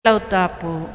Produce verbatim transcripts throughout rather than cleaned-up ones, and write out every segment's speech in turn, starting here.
Laud ta pu.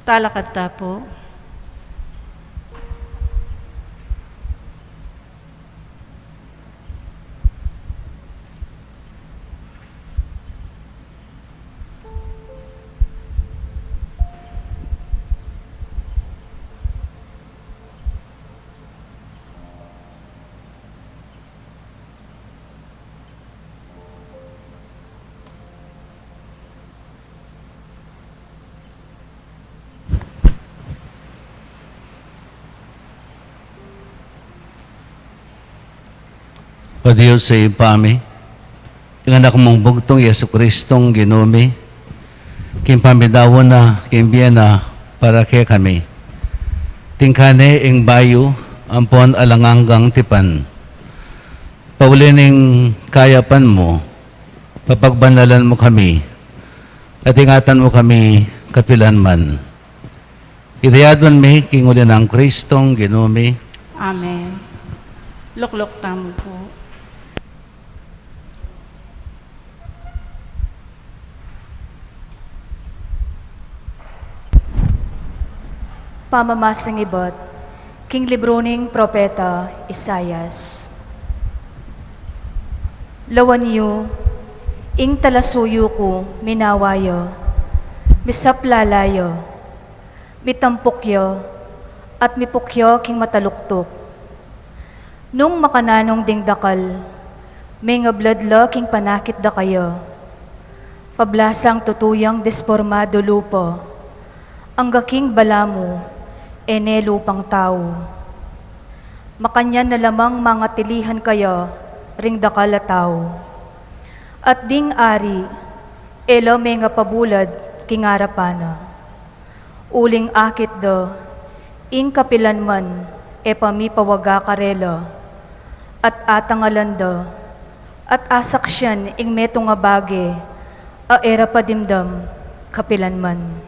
Talakad ta pu. O Dios, Ibpa mi, ing Anak mung bugtung, Jesucristong Ginu mi, king pamidaun na king bie na para kekami, tingka ne ing bayu ampon alang anggang tipan. Pauli ning kayapan mu, papagbanalan mu kami, at ingatan mu kami kapilanman. Iti adwan mi king uli nang Kristong Ginu mi. Amen. Lukluk tamu pu. Pamamasang ibat king libru ning propeta Isaias. Lawan yu, ing talasuyu ku, minawa ya, misaplala ya, mitampuk ya, at mipukya king mataluktuk. Nung makananung ding dakal, mengablad la king panakit da kaya. Pablasang tutu yang despormadu lupa, angga king balamu, e ne lupang tau. Makanyan na lamang mangatilihan kaya ring dakal a tau. At ding ari, e la mengapabulad king arapan na. Uling akit da, ing kapilanman e pa mipawaga karela, at atangalan da, at asaksian ing metung a bage a e ra pa dimdam kapilanman.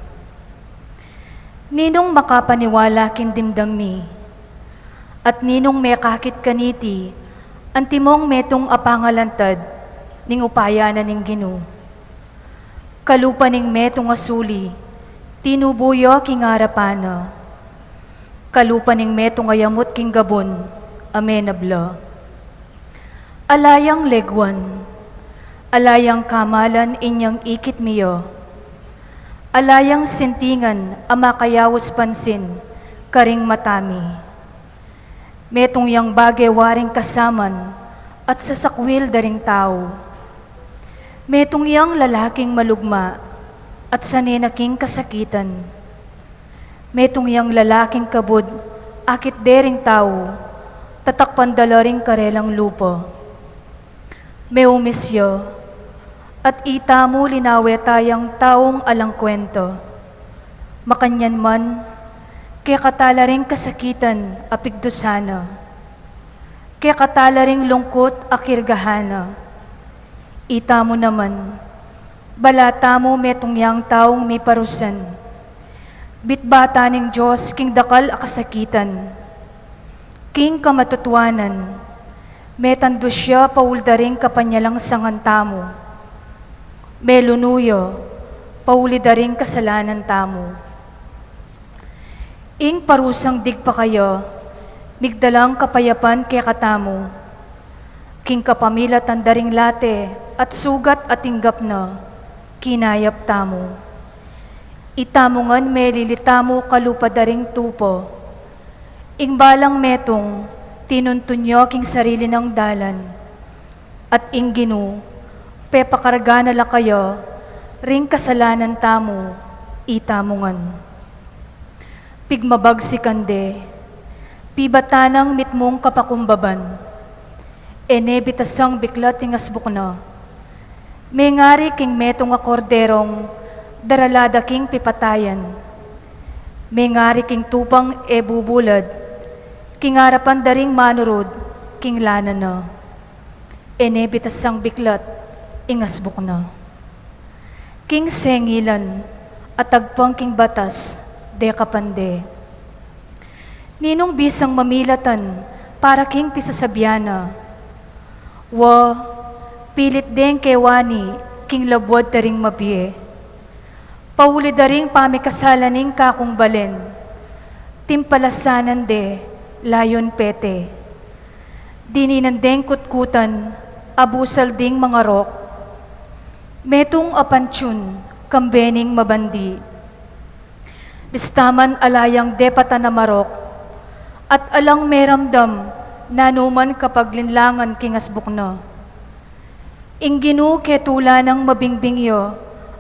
Ninung makapaniwala king dimdam mi? At ninung mekakit kaniti antimong metung a pangalantad ning upaya na ning Ginu? Kalupa ning metung a suli, tinubu ya king arapan na. Kalupa ning metung a yamut king gabun, a menabla. Ala yang leguan, ala yang kamalan inyang ikit mi ya. Ala yang sintingan a makayaus pansin karing mata mi. Metung yang bage waring kasaman at sasakwil da ring tau. Metung yang lalaking malugma at sane na king kasakitan. Metung yang lalaking kabud, akit de ring tau, tatakpan da la ring karelang lupa. Meumis ya, at itamu linawe tayang taung alang kwenta. Makanyan man, kekata la ring kasakitan a pigdusan na. Kekata la ring lungkut a kirgahan na. Itamu naman, bala tamu metung yang taung miparusan. Bitbatan ning Dios king dakal a kasakitan. King kamatutuanan, metandus ya pauli da ring kapanyalang sangan tamu. Melunu ya pauli da ring kasalanan tamu. Ing parusang digpa kaya, migdalang kapayapan kekatamu. King kapamilatan da ring late at sugat a tinggap na, kinayap tamu. Itamu ngan melili tamu kalupa da ring tupa. Ing balang metung, tinuntun ya king sarili nang dalan. At ing Ginu, pepakarga na la kaya ring kasalanan tamu, itamu ngan. Pigmabagsikan de, pibatan nang mitmung kapakumbaban. E ne bitasang biklat ing asbuk na. Mengari king metung a korderong darala da king pipatayan. Mengari king tupang e bubulad, king arapan da ring manurud, king lana na. E ne bitasang biklat ing asbuk na. King sengilan a tagpang king batas, dekapan de. Ninung bisang mamilatan para king pisasabian na? Wa, pilit deng kewani king labuad da ring mabie. Pauli da ring pamikasalan ning kakung balen. Timpalasanan de, layun pete. Dininan deng kutkutan, abusal ding mangarok. Metung a pantiun, kambe ning mabandi. Bista man ala yang depatan a marok, at alang meramdam nanu man kapaglinlangan king asbuk na. Ing Ginu ketula nang mabingbing ya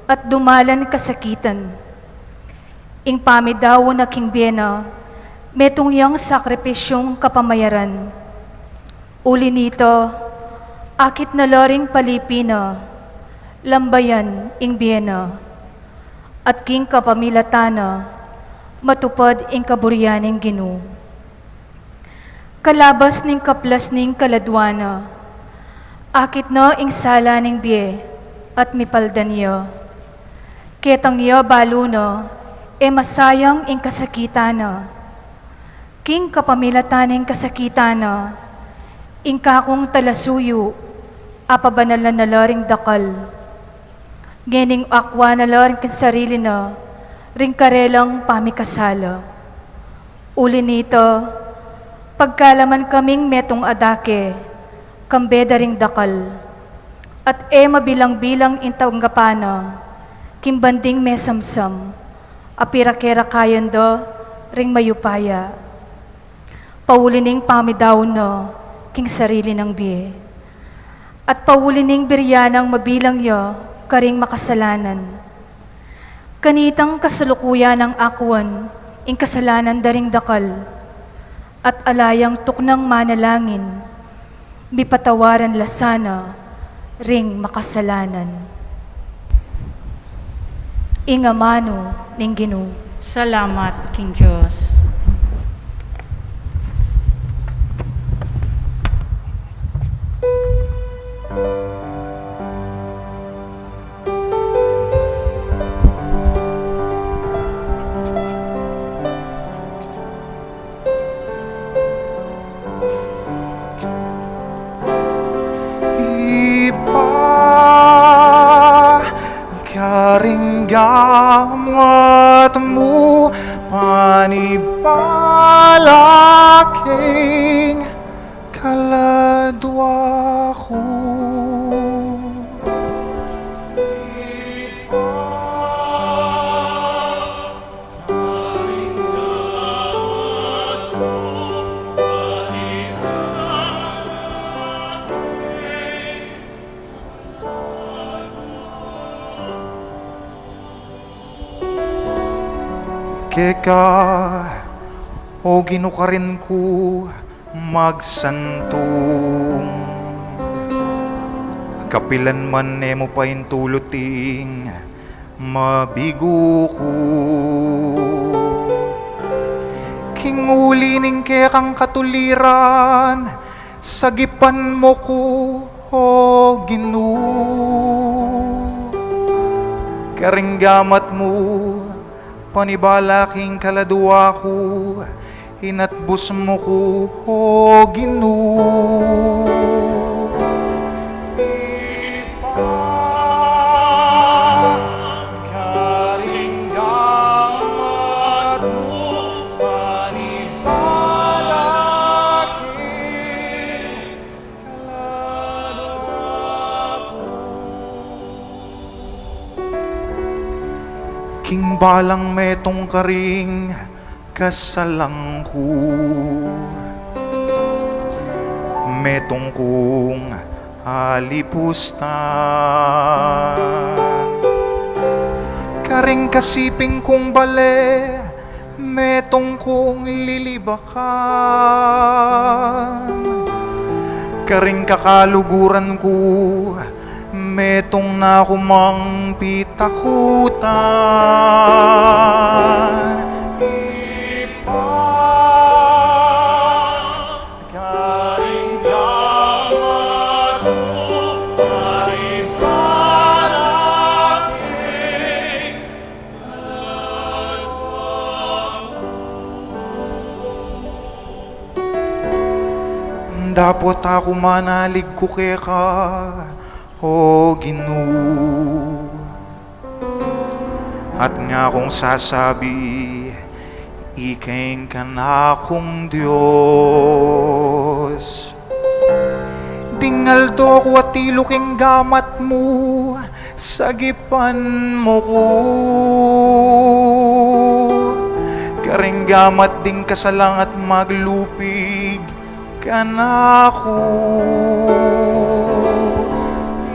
at dumalan kasakitan. Ing pamidaun na king bie na, metung yang sakripisyung kapamayaran. Uli nita, akit na la ring palipi na, lambayan ing bie na. At king kapamilatan na, matupad ing kaburian ning Ginu. Kalabas ning kaplas ning kaladwan na, akit na ing sala ning bie, at mipaldan ya. Ketang ya balu na, e masayang ing kasakitan na. King kapamilatan ning kasakitan na, ing kakung talasuyu, apabanalan na la ring dakal. Ngening akwa na la ring sarili na, ring karelang pamikasala. Uli nita, pagkalaman kaming metung a dake, kambe da ring dakal, at e mabilang-bilang ing tanggapan na, king banding mesamsam, a pirake-rakayan da ring mayupaya. Pauli ning pamidaun na king sarili nang bie. At pauli ning birya nang mabilang ya karing makasalanan. Kanitang kasalukuyan nang akuan ing kasalanan da ring dakal. At ala yang tuknang manalangin, mipatawaran la sana ring makasalanan. Ing amanu ning Ginu. Salamat king Dios. Ibpa, karing gamat mu, panib- Ika, O Ginu, karin ku magsantung, kapilan man e mu paintulut ing mabigu ku. King uli ning kekang katuliran, sagipan mu ku, O Ginu. Karing gamat mu, panibala king kaladua ku, inatbus mu ku, O Ginu. Karing gamat mu, panibala king kaladua ku. King balang metung karing kasalan ku, metung kung alipustan. Karing kasiping kung bale, metung kung lilibakan. Karing kakaluguran ku, metung na ku mang pitakutan. Ipa, karing gamat mu, panibala king kaladua ku. Dapot aku manalig ku keka, O Ginu, at ngakung sasabi, ika ing kanakung Dios. Ding aldo ku atilu king gamat mu, sagipan mu ku. Karing gamat ding kasalan at maglupig kanaku.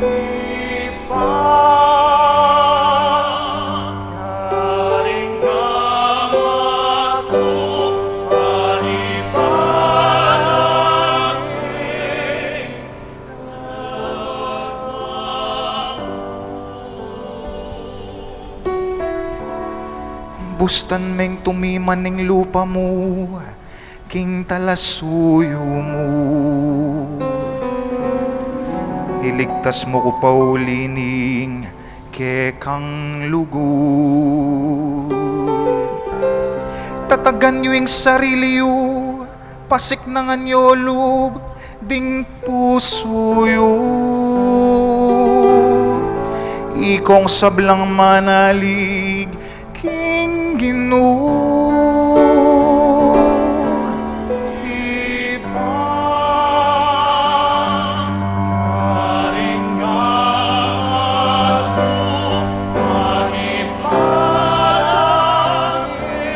Ipa, karing gamat mu, panibala king Bustan meng tumiman ing lupa mu king talasuyu mu. Iligtas mu ku pauli ning kekang lugud. Tatagan yu ing sarili yu, pasiknangan yu lub ding pusu yu. Ikong sablang manalig king Ginu. Ipa, karing gamat mu, panibala king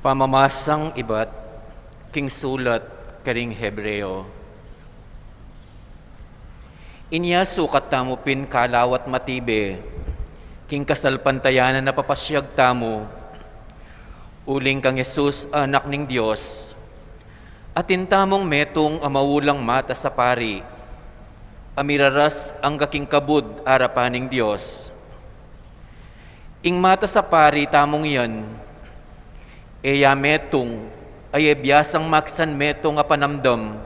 Pamamasang ibat king sulat karing Hebreo. Inya sukat tamu pin kalawat matibe king kasalpantayanan a papasyag tamu, uling kang Jesus, Anak ning Dios, atin tamung metung a maulang matas a pari, a miraras angga king kabud arapan ning Dios. Ing matas a pari tamung yan, e ya metung, a e biasang maksan metung a panamdam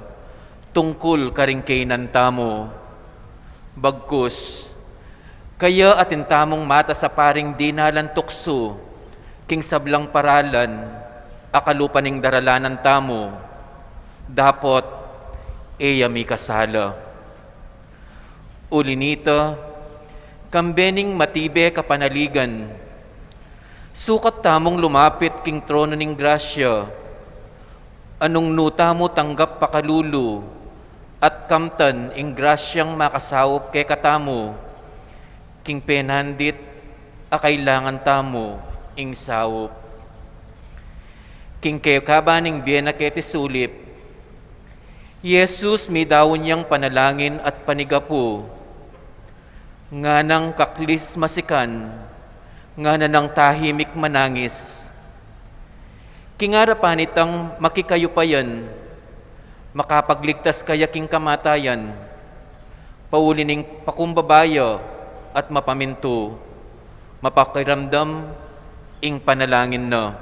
tungkul karing kainan tamu. Bagkus, kaya atin tamung matas a paring dinalan tuksu king sablang paralan a kalupa ning daralanan tamu, dapot e ya mikasala. Uli nita, kambe ning matibe kapanaligan, Sukat tamung lumapit king trono ning grasya, a nung nu tamu tanggap pakalulu, at kamtan ing grasyang makasaup kekatamu, king penandit a kailangan tamu ing saup. King kekaban ning bie na keti sulip, i Jesus midaun yang panalangin at panigapu, nganang kaklis masikan, ngana nang tahimik manangis. King arapan itang makikayupayan, makapagligtas kaya king kamatayan, pauli ning pakumbaba ya at mapamintu, mapakiramdam ing panalangin na.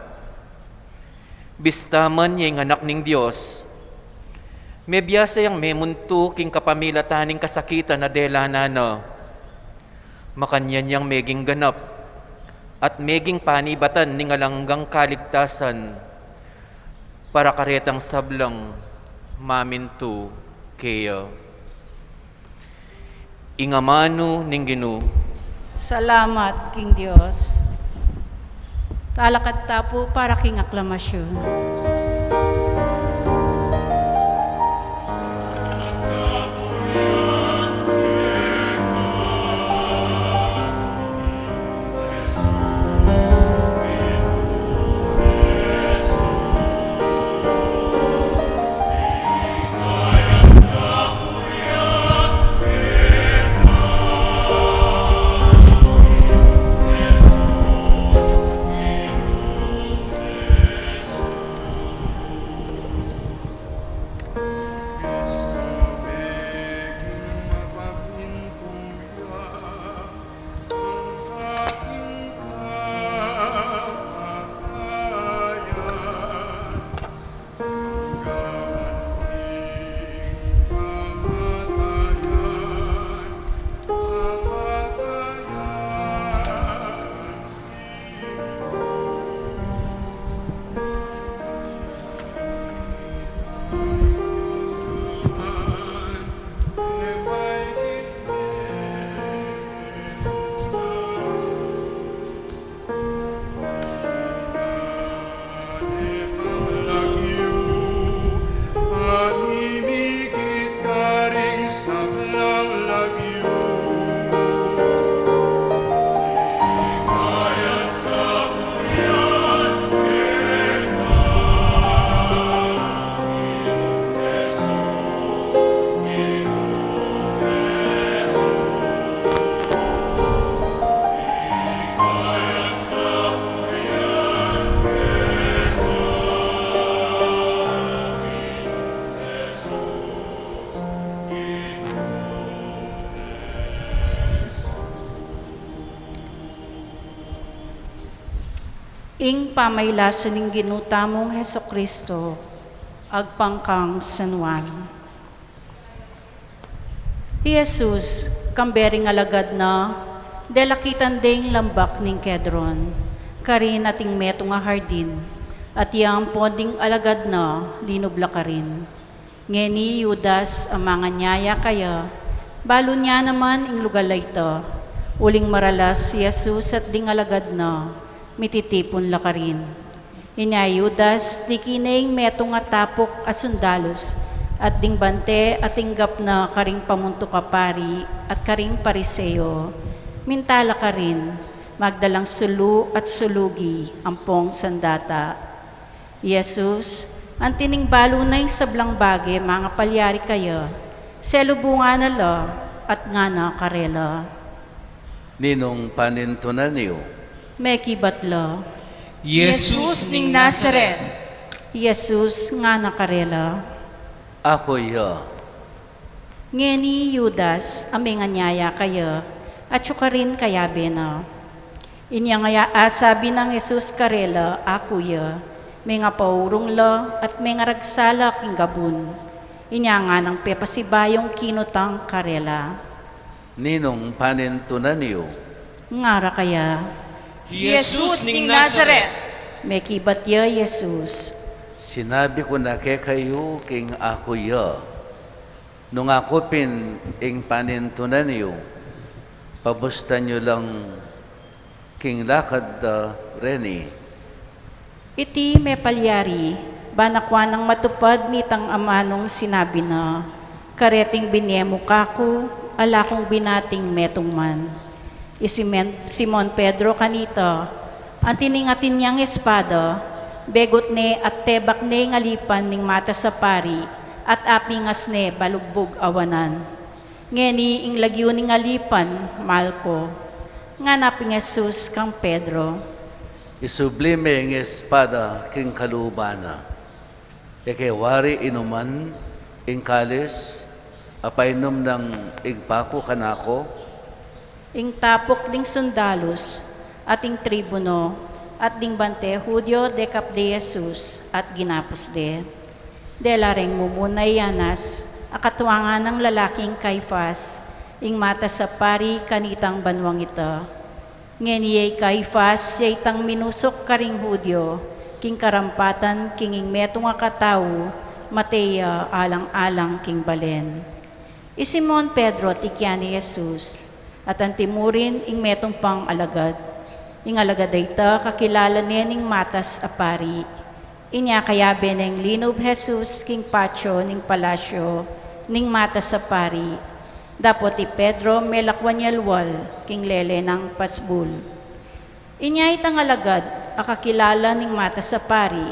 Bista man ya ing Anak ning Dios, mebiasa yang memuntu king kapamilatan ning kasakitan a delanan na. Makanyan yang meging ganap at meging panibatan ning alang anggang kaligtasan para karetang sablang mamintu keya. Ing amanu ning Ginu. Salamat king Dios. Talakad ta pu para king aklamasyun. Ing pamailasu ning Ginu tamung Jesucristo, agpang kang San Juan. I Jesus, kambe ring alagad na, delakitan de ing lambak ning Kedron, karin ating metung a hardin, at ya ampon ding alagad na linub la karin. Ngeni i Judas a manganyaya kaya, balu niya naman ing lugal a ita, uling maralas i Jesus at ding alagad na, mititipun la karin. Inya i Judas, diki ne ing metung a tapuk a sundalus, at ding bante a tinggap na karing pamuntuk a pari at karing Pariseo, minta la karin, magdalang sulu at sulugi ampong sandata. I Jesus, anti ning balu na ing sablang bage mangapalyari kaya, selubungan na la at ngana karela. Ninung panintunan yu? Mekibat la, Jesus ning Nazaret. I Jesus ngana karela, Aku ya. Ngeni i Judas a menganyaya kaya, atyu karin kayabe na. Inyang aya asabi nang Jesus karela, Aku ya, mengapaurung la at mengaragsa la king gabun. Inya nganang pepasibayung kinutang karela, Ninung panintunan yu? Ngara kaya, Jesus ning Nazaret. Mekibat ya i Jesus, Sinabi ku na kekayu king aku ya. Nung aku pin ing panintunan yu, pabustan yu lang King lakad da reni. Iti mepalyari, ba na kuanang matupad nitang amanung sinabi na, kareting binie mu kaku, ala kung binating metung man. I Simen-, Simon Pedro kanita, anti ning atin yang espada, begut ne at tebak ne ing alipan ning matas a pari, at apingas ne balugbug a wanan. Ngeni ing lagyu ning alipan, Malko. Ngana pin Jesus kang Pedro, isubli me ing espada king kaluban na. E ke wari inuman ing kalis a painum nang Ibpa ku kanaku? Ing tapuk ding sundalus, at ing tribuno, at ding bante Judio dekap de Jesus, at ginapus de. Dela reng mumuna i Anas, a katua nang lalaking Caifas, ing matas a pari kanitang banuang ita. Ngeni i Caifas, ya itang minusuk karing Judio, king karampatan king ing metung a katau, mate ya alang-alang king balen. I Simon Pedro tikian i Jesus, at anti murin ing metung pang alagad. Ing alagad a ita kakilala ne ning matas a pari. Inya kayabe neng linub Jesus king patio ning palasyo ning matas a pari. Dapot i Pedro melakwan ya lual king lele nang pasbul. Inya itang alagad a kakilala ning matas a pari,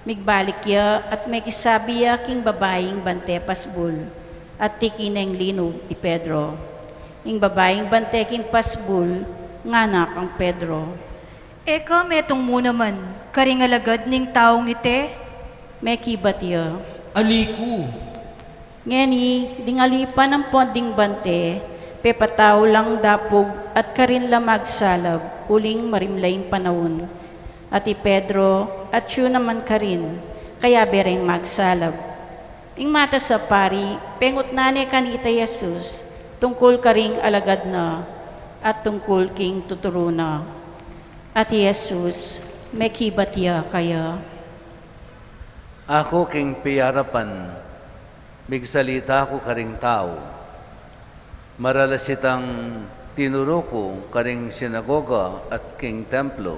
migbalik ya at mekisabi ya king babaing bante pasbul, at tiki neng linub i Pedro. Ing babaing bante king pasbul, ngana kang Pedro, e ka metung mu naman karing alagad ning taung iti? Mekibat ya, ali ku. Ngeni, ding alipan ampon ding bante, pepatau lang dapug at karin la magsalab, uling marimla ing panaun. At i Pedro, atyu naman karin, kayabe reng magsalab. Ing matas a pari, pengutnan ne kanita i Jesus, tungkul karing alagad na, at tungkul king tuturu na. At i Jesus, mekibat ya kaya, aku king piyarapan, migsalita ku karing tau. Maralas itang tinuru ku karing sinagoga at king templo,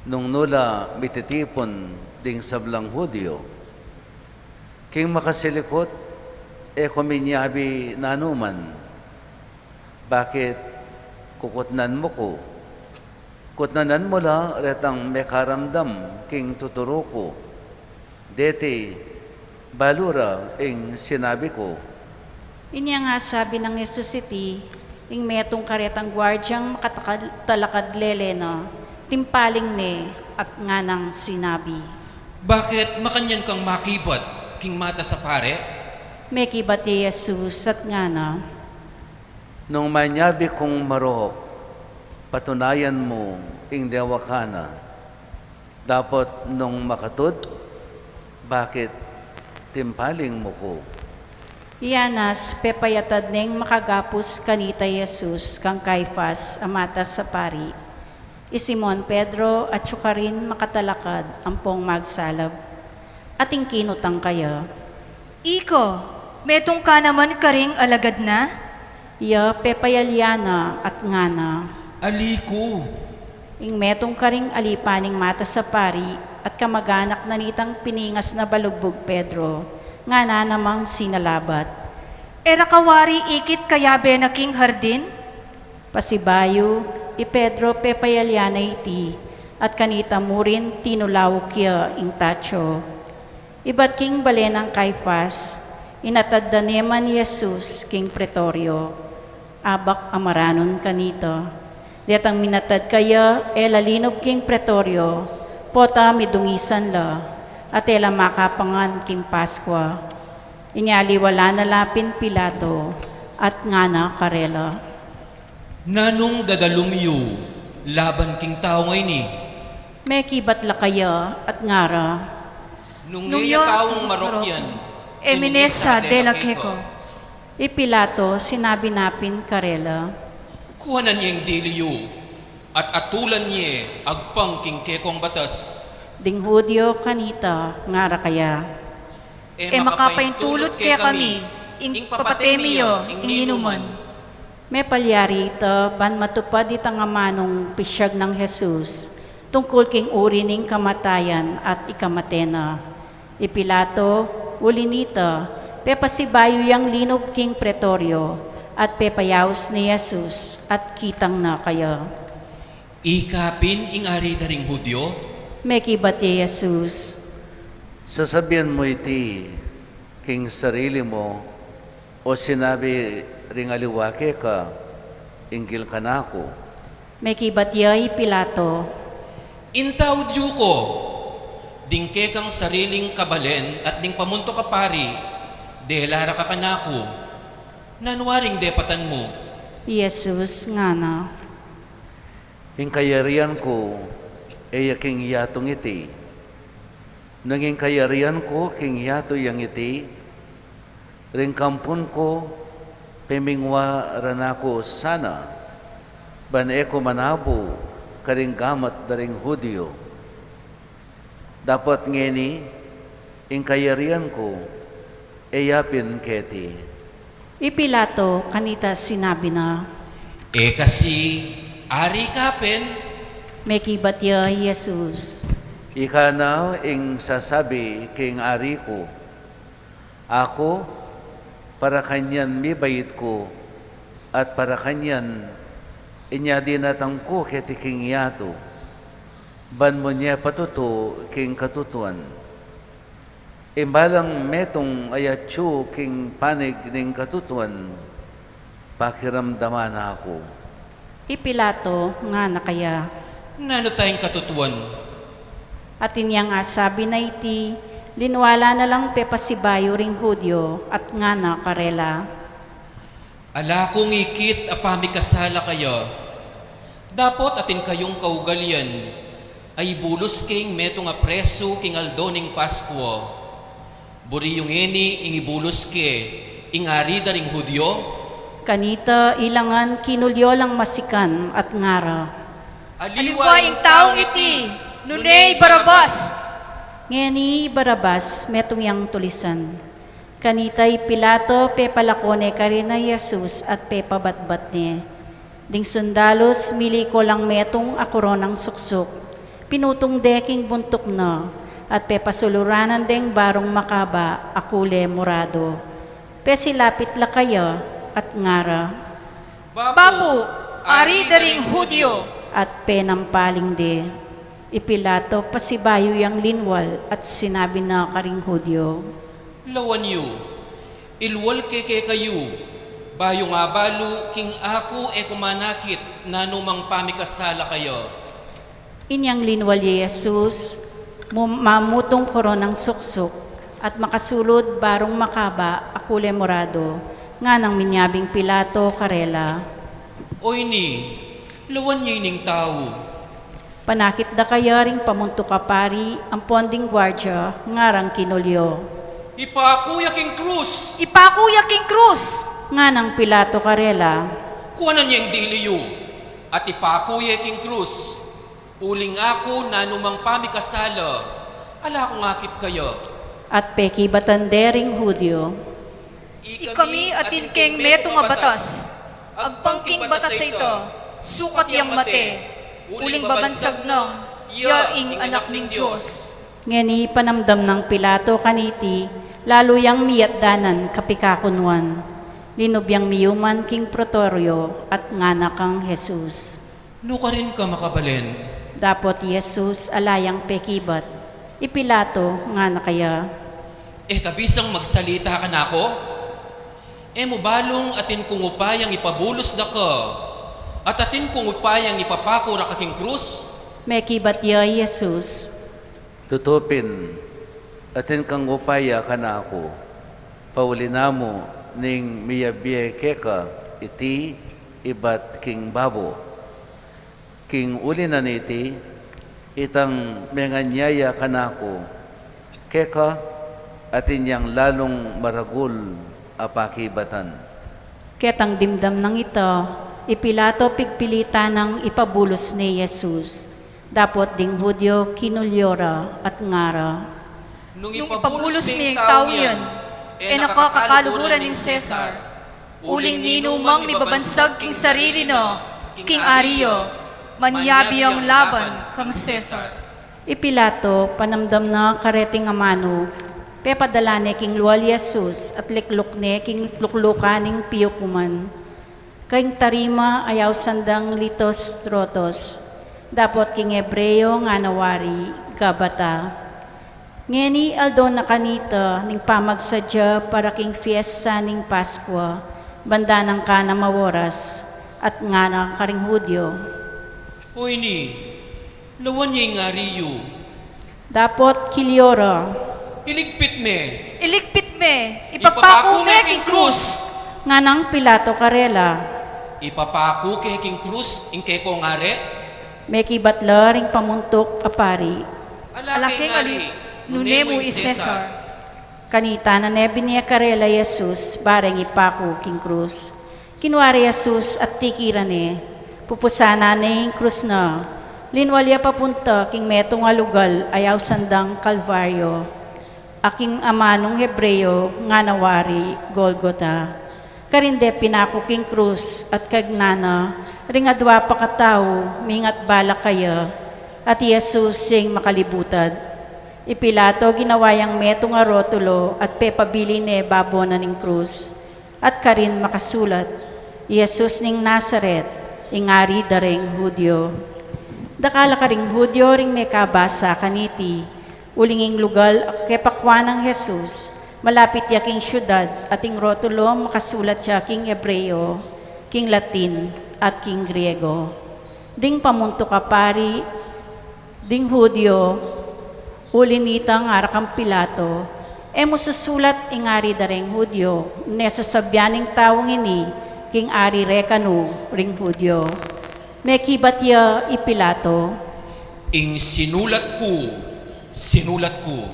nung nu la mititipun ding sablang Judio. King makasilikut, e ku minyabi nanuman. Bakit kukutnan mu ku? Kutnanan mu la retang mekaramdam king tuturu ku. Deti, balu ra ing sinabi ku. Inya nga sabi nang Jesus iti, ing metung karetang guardiang makatalakad lele na, timpaling ne at nganang sinabi, bakit makanyan kang makibat king matas a pari? Mekibat i Jesus at ngana, nung manyabi kung marok, patunayan mu ing dewakan na. Dapot nung makatud, bakit timpaling mu ku? I Anas, pepayatad neng makagapus kanita i Jesus kang Caifas a matas a pari. I Simon Pedro atyu karin makatalakad ampong magsalab. Ating kinutang kaya, ika, metung ka naman karing alagad na? Iya pepayalya na at ngana, ali ku. Ing metung karing alipan ning matas a pari at kamaganak na nitang piningas na balugbug Pedro, ngana namang sinalabat, e ra ka wari ikit kayabe na king hardin? Pasibayu, i Pedro pepayalya na iti, at kanita murin tinulauk ya ing tatyo. Ibat king bale nang Caifas, inatad da ne man i Jesus king pretoryo. Abak a maranun kanita. Detang minatad kaya e la linub king pretoryo, pota midungisan la, at e la makapangan king Paskua. Inya liwalan na la pin Pilato, at ngana karela, nanung dadalum yu laban king taung a ini? Mekibat la kaya at ngara, nung iya taung marok yan, e minesa dela keka. I Pilato sinabi na pin karela, kuanan ye ing dili yu at atulan ye agpang king kekong batas. Ding Judio kanita ngara kaya, e makapaintulut kekami ing papate mi ya ing inuman. Mepalyari ita ban matupad itang amanung pisyag nang Jesus tungkul king uri ning kamatayan at ikamate na. I Pilato, uli nita, pepasibayu yang linub king pretoryo at pepayaus ne i Jesus at kitang na kaya. Ika pin ing ari da ring Judio? Mekibat ya i Jesus. Sasabian mu iti king sarili mu, o sinabi ring aliwa keka hinggil kanaku? Mekibat ya i Pilato. Inta Judio ku, ding kekang sariling kabalen at ding pamuntuk a pari, dela ra ka kanaku. Nanu aring depatan mu? I Jesus ngana. Ing kayarian ku e ya king yatung iti. Nung ing kayarian ku king yatu yang iti, ring kampun ku, pemingwa ra naku sana, ban e ku manabu karing gamat da ring Judio. Dapot ngeni, ing kayarian ku e ya pin keti. I Pilato kanita sinabi na. E kasi ari ka pin? Mekibat ya i Jesus. Ika na ing sasabi king ari ku. Aku, para kanyan mibait ku, at para kanyan inya dinatang ku keti king yatu, ban mu nye patutu king katutuan. Ing balang metung a yatsu king panig ning katutuan, pakiramdaman na ku. I Pilato ngana kaya. Nanu ta ing katutuan? Atin yang asabi na iti, linwala na lang pepasibayu ring Judio at ngana karela. Ala kung ikit a pamikasala kaya. Dapot atin kayung kaugalian a ibulus ke ing metung a presu king aldo ning Paskua. Buri yu ngeni ing ibulus ke ing ari da ring Judio? Kanita ilangan kinulyo lang masikan at ngara. Aliwa ing taung iti, nune i Barabas! Ngeni i Barabas metung yang tulisan. Kanita i Pilato pepalako ne karin i Jesus at pepabatbat ne. Ding sundalus miliko lang metung a koronang suksuk, pinutung de king buntuk na, at pepasuluran deng barung makaba a kule morado. Pesilapit la kaya at ngara. Bapu, ari da ring Judio! At penampaling de. I Pilato pasibayu yang linwal at sinabi na karing Judio. Lawan yu, ilwal ke kekayu, bayu abalu king aku e ku manakit nanumang pamikasala kaya. Inyang linwal ya i Jesus, mu-, mamutung koronang suksuk, at makasulud barung makaba a kule morado, nganang minyabing Pilato karela. O ini, lawan ye ining tau. Panakit da kaya ring pamuntuk a pari ampon ding guardia, ngarang kinulyo. Ipaku ya king krus! Ipaku ya king krus! Nganang Pilato karela. Kuanan ye ing dili yu, at ipaku ye king krus. Uling aku nanumang pamikasala, ala kung akit kaya. At pekibatan de ring Judio. Ikami atin keng metung a batas, agpang king batas a ita, sukat yang mate, uling babansag na, ya ing Anak ning Dios. Ngeni panamdam nang Pilato kaniti, lalu yang miyatdanan kapikakunuan. Linub yang miyuman king pretoryo at ngana kang Jesus. Nukarin ka makabalen? Dapot i Jesus ala yang pekibat. I Pilato ngana kaya. E ka bisang magsalita kanaku? E mu balung atin kung upayang ipabulus da ka, at atin kung upayang ipapaku ra ka king krus? Mekibat ya i Jesus. Tutu pin, atin kang upaya kanaku, pauli na mu ning miyabie keka iti ibat king babo. King uli na niti, itang menganyaya kanaku, keka atin yang lalung maragul a pakibatan. Ketang dimdam nang ita, i Pilato pigpilitan nang ipabulus ne i Jesus. Dapot ding Judio kinulyo ra at ngara. Nung ipabulus me ing tau yan, e na ka kakaluguran ning Cesar. Uling ninumang mibabansag king sarili na, king ari ya, manyabi yang laban kang Cesar. I Pilato, panamdam na kareting amanu, pepadala ne king lual i Jesus at likluk ne king luklukan ning piukuman. King tarima a ausan dang Lithostrotos, dapot king Hebreo ngana wari Gabata. Ngeni aldo na kanita ning pamagsadya para king fiesta ning Paskua, banda nang kanam a oras, at ngana karing Judio, "O ini, lawan ye ing ari yu." Dapot kilyo ra, "Iligpit me! Iligpit me! Ipapaku me king krus!" Nganang Pilato karela, "Ipapaku ke king krus ing kekong ari?" Mekibat la ring pamuntuk a pari, "Ala keng ari, nune mu i Cesar." Kanita na ne binie karela i Jesus bareng ipaku king krus. Kinua ra i Jesus at tikiran ne, pupusanan ne ing krus na, linwal ya papunta king metung a lugal a ausan dang Kalbaryo, a king amanung Hebreo ngana wari Golgota. Karin de pinaku king krus at kayagnan na ring adua pa katau mingat bala kaya, at i Jesus ing makalibutad. I Pilato ginawa yang metung a rotulo at pepabili ne babo na ning krus, at karin makasulat, "Jesus ning Nazaret, ing ari da ring Judio." Dakal a karing Judio ring mekabasa kaniti, uling ing lugal a kepakua nang Jesus, malapit ya king siudad, at ing rotulo makasulat ya king Hebreo, king Latin, at king Griego. Ding pamuntuk a pari, ding Judio, uli nita ngara kang Pilato, "E mu susulat ing ari da ring Judio, nune sasabian ning taung ini king ari re kanu ring Judio." Mekibat ya i Pilato, "Ing sinulat ku, sinulat ku."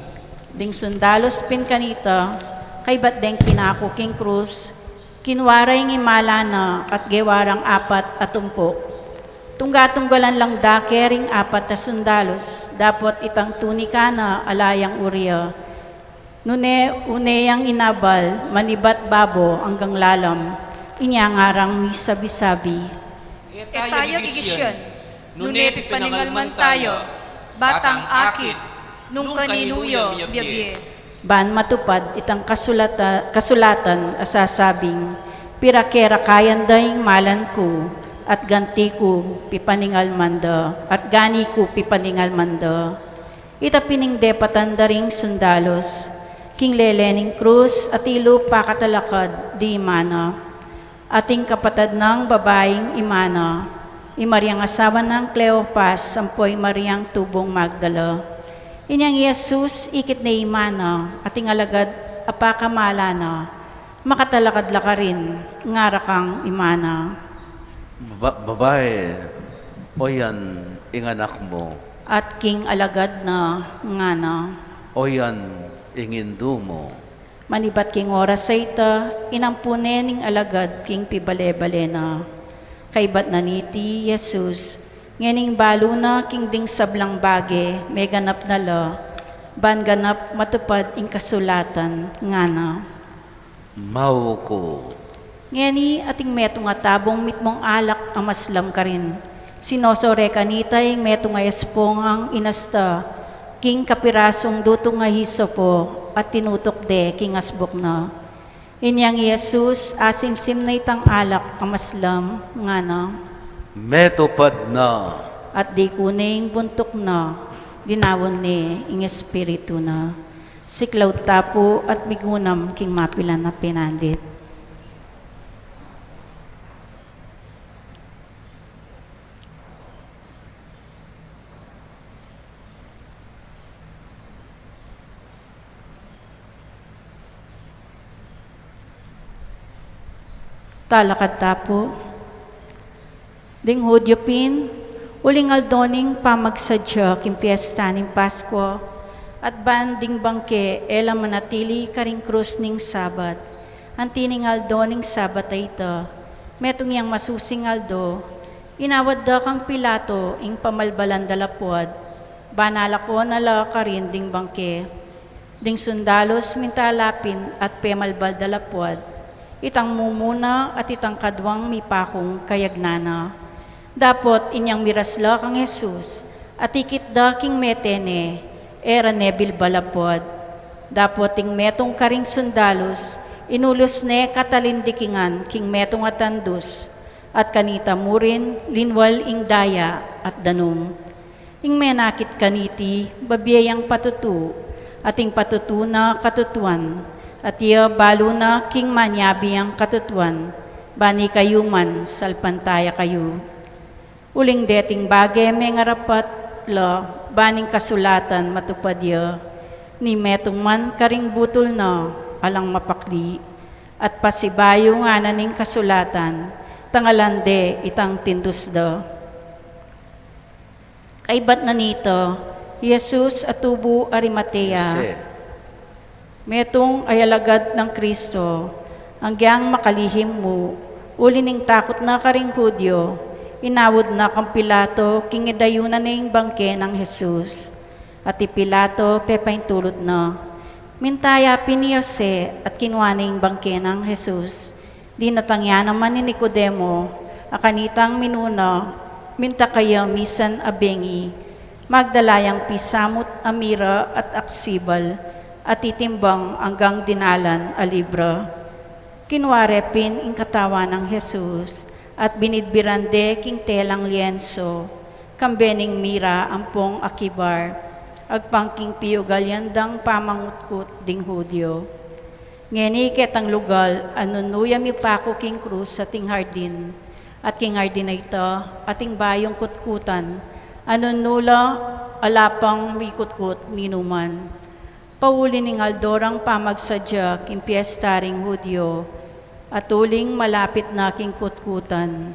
Ding sundalus pin kanita, kaybat deng pinaku king krus, kinua ra ing imala na at gewa rang apat a tumpuk. Tungga-tunggalan lang dake ring apat a sundalus, dapot itang tunika na ala yang uria. Nune, une yang inabal, manibat babo anggang lalam, inya ngarang misabi-sabi, "E taya gigisyan, nune pipaningalman taya, batang akit, nung kaninu ya miyabie." Ban matupad itang kasulata-, kasulatan a sasabing, "Pirakerakan da ing malan ku, at ganti ku pipaningalman da, at gani ku pipaningalman da." Ita pin ing depatan da ring sundalus, king lele ning krus, at ilu pakatalakad di imana. Ating kapatad nang babaing imana, i Mariang asawa nang Cleopas, ampo i Mariang tubung Magdala. Inyang i Jesus, ikit ne imana, ating alagad a pakamala na, makatalakad la karin, ngara kang imana, "Ba-, babai, oyan ing anak mu." At king alagad na, ngana, "Oyan ing indu mu." Manibat king oras a ita, inampu ne ning alagad king pibale-bale na. Kaybat na niti, Jesus, ngening balu na king ding sablang bage, meganap na la, ban ganap matupad ing kasulatan, ngana, "Mauku." Ngeni ating metung a tabung mitmung alak a maslam karin. Sinosore kanita ing metung a espongang inasta king kapirasung dutung a hisopo at tinutuk de king asbuk na. Inyang i Jesus, asimsim na itang alak a maslam, ngana, "Metupad na." At dikune ing buntuk na, dinaun ne ing espiritu na. Siklaud ta pu at migunam king mapilan a penandit. Talakad ta pu. Ding Hudyo pin, uling aldo ning pamagsadya king piesta ning Paskua, at ban ding bangke e la manatili karing krus ning Sabat. Anti ning aldo ning Sabat a ita, metung yang masusing aldo, inawad da kang Pilato ing pamalbalan da lapuad, ban alakon na la karin ding bangke. Ding sundalus minta la pin at pemalbal da lapuad. Itang mumuna at itang kaduang mipakung kayagnan na. Dapot inyang miras la kang Jesus, at ikit da king mete ne, e ra ne bilbalapad. Dapot ing metung karing sundalus, inulus ne katalin dikingan king metung a tandus, at kanita murin linwal ing daya at danum. Ing menakit kaniti, babie yang patutu, at ing patutu na katutuan, at iya balu na king manyabi yang katutuan, bani kayu man salpantaya kayu. Uling deting bage mengarapat la, bani ing kasulatan matupad ya, ni metung man karing butul na alang mapakli, at pasibayu ngana ning kasulatan, tangalan de itang tindus da. Kaibat na nita, Jesus a tubu Arimatea. Ese. Metung a alagad nang Kristo, agyang makalihim mu, uli ning takut na karing Hudyo, inawad na kang Pilato king idayunan ne ing bangke nang Jesus. At i Pilato pepaintulut na. Minta ya pin i Jose at kinua ne ing bangke nang Jesus. Dinatang ya naman i Nicodemo, a kanitang minuna, minta kaya misan a bengi, magdala yang pisamut a mira at aksibal, at itimbang anggang dinalan a libra. Kinua re pin ing katawan nang Jesus, at binidbiran de king telang lienso, kambe ning mira ampong akibar, agpang king piugal yang dang pamangutkut ding Hudyo. Ngeni ketang lugal a nunu ya mipaku king krus ating hardin, at king hardin a ita ating bayung kutkutan, a nunu la ala pang mikutkut ninuman. Pauli ning aldo rang pamagsadya king piesta ring Hudyo, at uling malapit na king kutkutan,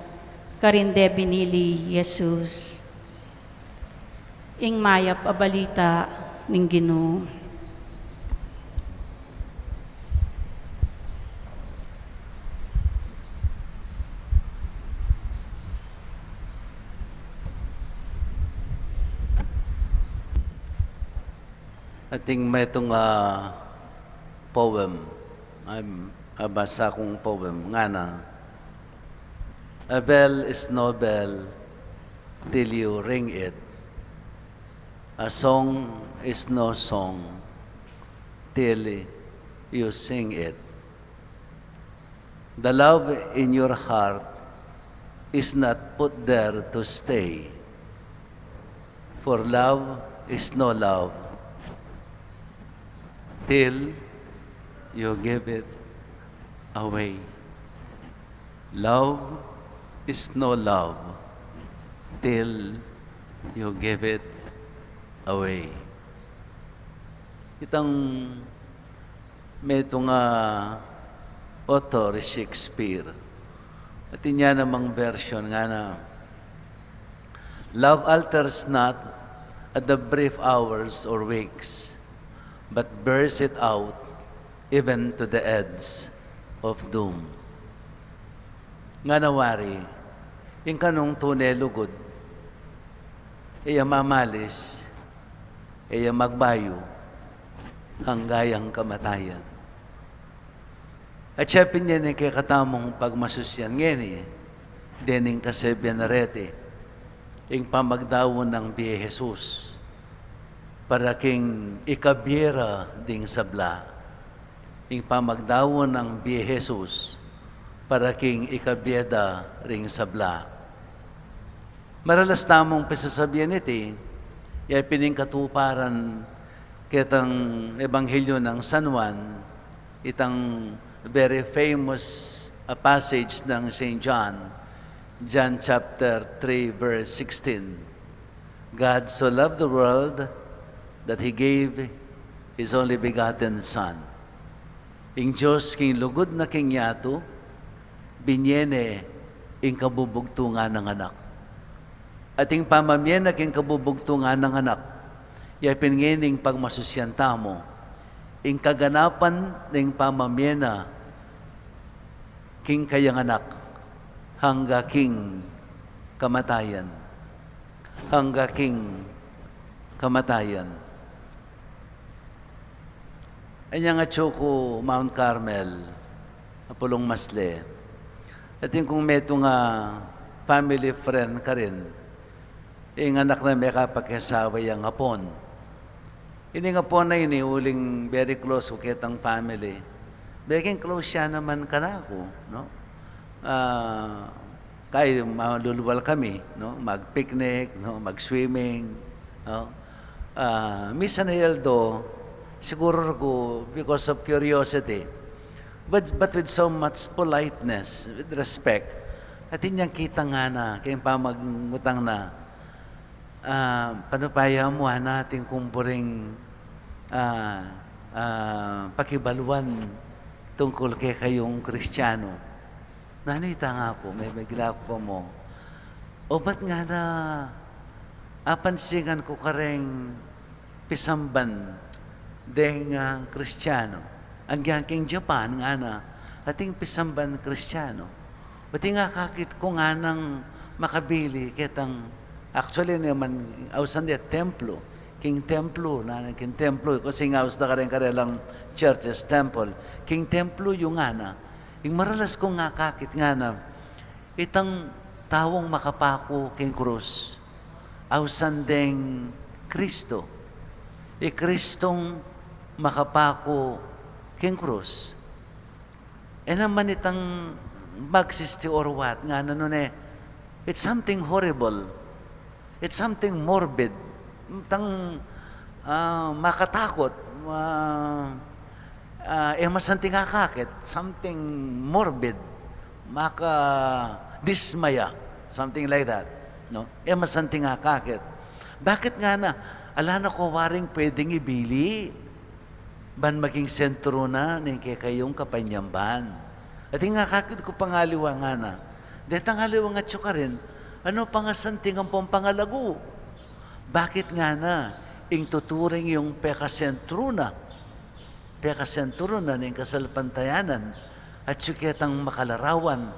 karin de binili Jesus. Ing mayap a balita ning Ginu. Ating metung a poem, ay, abasa kung poem, ngana, a bell is no bell till you ring it. A song is no song till you sing it. The love in your heart is not put there to stay. For love is no love till you give it away. Love is no love till you give it away. Itang metung a author, Shakespeare. At inya namang version ngana, love alters not at the brief hours or weeks, but bears it out even to the edge of doom. Ngana wari, ing kanung tune lugud, e ya mamalis, e ya magbayu, angga king kamatayan. At siya pin yan ing kekatamung pagmasusyan ngeni, dening kasebian a reti, ing pamagdaun nang bie Jesus, para king ikabie ra ding sabla. Ing pamagdaun nang bie Jesus, para king ikabie da ring sabla. Maralas tamung pisasabian iti, ya pin ing katuparan ketang Ebanghelyo nang San Juan, itang very famous, a passage nang Saint John, John chapter three, verse sixteen. God so loved the world that He gave His only begotten Son. Ing Dios king lugud na king yatu, binie ne ing kabubugtungan nang Anak. At ing pamamie na king kabubugtungan nang Anak, ya pin ngeni ing pagmasusyan tamu, ing kaganapan ning pamamie na king kayang Anak, angga king kamatayan. Angga king kamatayan. Inyang atyu ku Mount Carmel, Apulung masle. Atin kung metung a family friend karin, ing anak na mekapakiasawa yang Apon. Ining Apon a ini uling very close ku ketang family. Beging close ya naman kanaku, no? Ah, kaya maluluwal kami, no? Mag-picnic, no? Mag-swimming, no? Ah, misan a aldo, siguro ku, because of curiosity, but, but with so much politeness, with respect, atin yang kitang ngana, keng pamangutang na, ah, panupaya mu, ngana, atin kung buring, ah, ah, pakibaluan tungkul kekayung Kristiano. Nanu ita, ngaku, me-, megila ku pa mu. Obat, ngana, apansingan ku kareng pisamban deng, ah, Kristiano. Agyang keng Japan, ngana, ating pisamban Kristiano. Ating akakit ku nganang makabili ketang, actually naman, ausan de templo. Keng templo, na, keng templo, kasi nga aus da kareng karelang churches, temple. Keng templo yu, ngana, ing maralas kung akakit, ngana, itang taung makapaku keng krus, ausan deng Kristo. I Kristong makapaku keng krus. E naman itang magsisti or what, ngana, nune, it's something horrible. It's something morbid. Itang, ah, makatakut, ah, ah, e masanting akakit, something morbid, makadismaya, something like that, no? E masanting akakit. Bakit, ngana, ala na ko waring pwedeng ibili ban maging sentro na ning kekayung kapanyamban. Ating akakit ku pang aliwa, ngana, detang aliwang atyu karin, anu pang asanting ampong pangalagu? Bakit, ngana, ing tuturing yung pekasentro na, pekasentro na ning kasalpantayanan, atyu ketang makalarawan,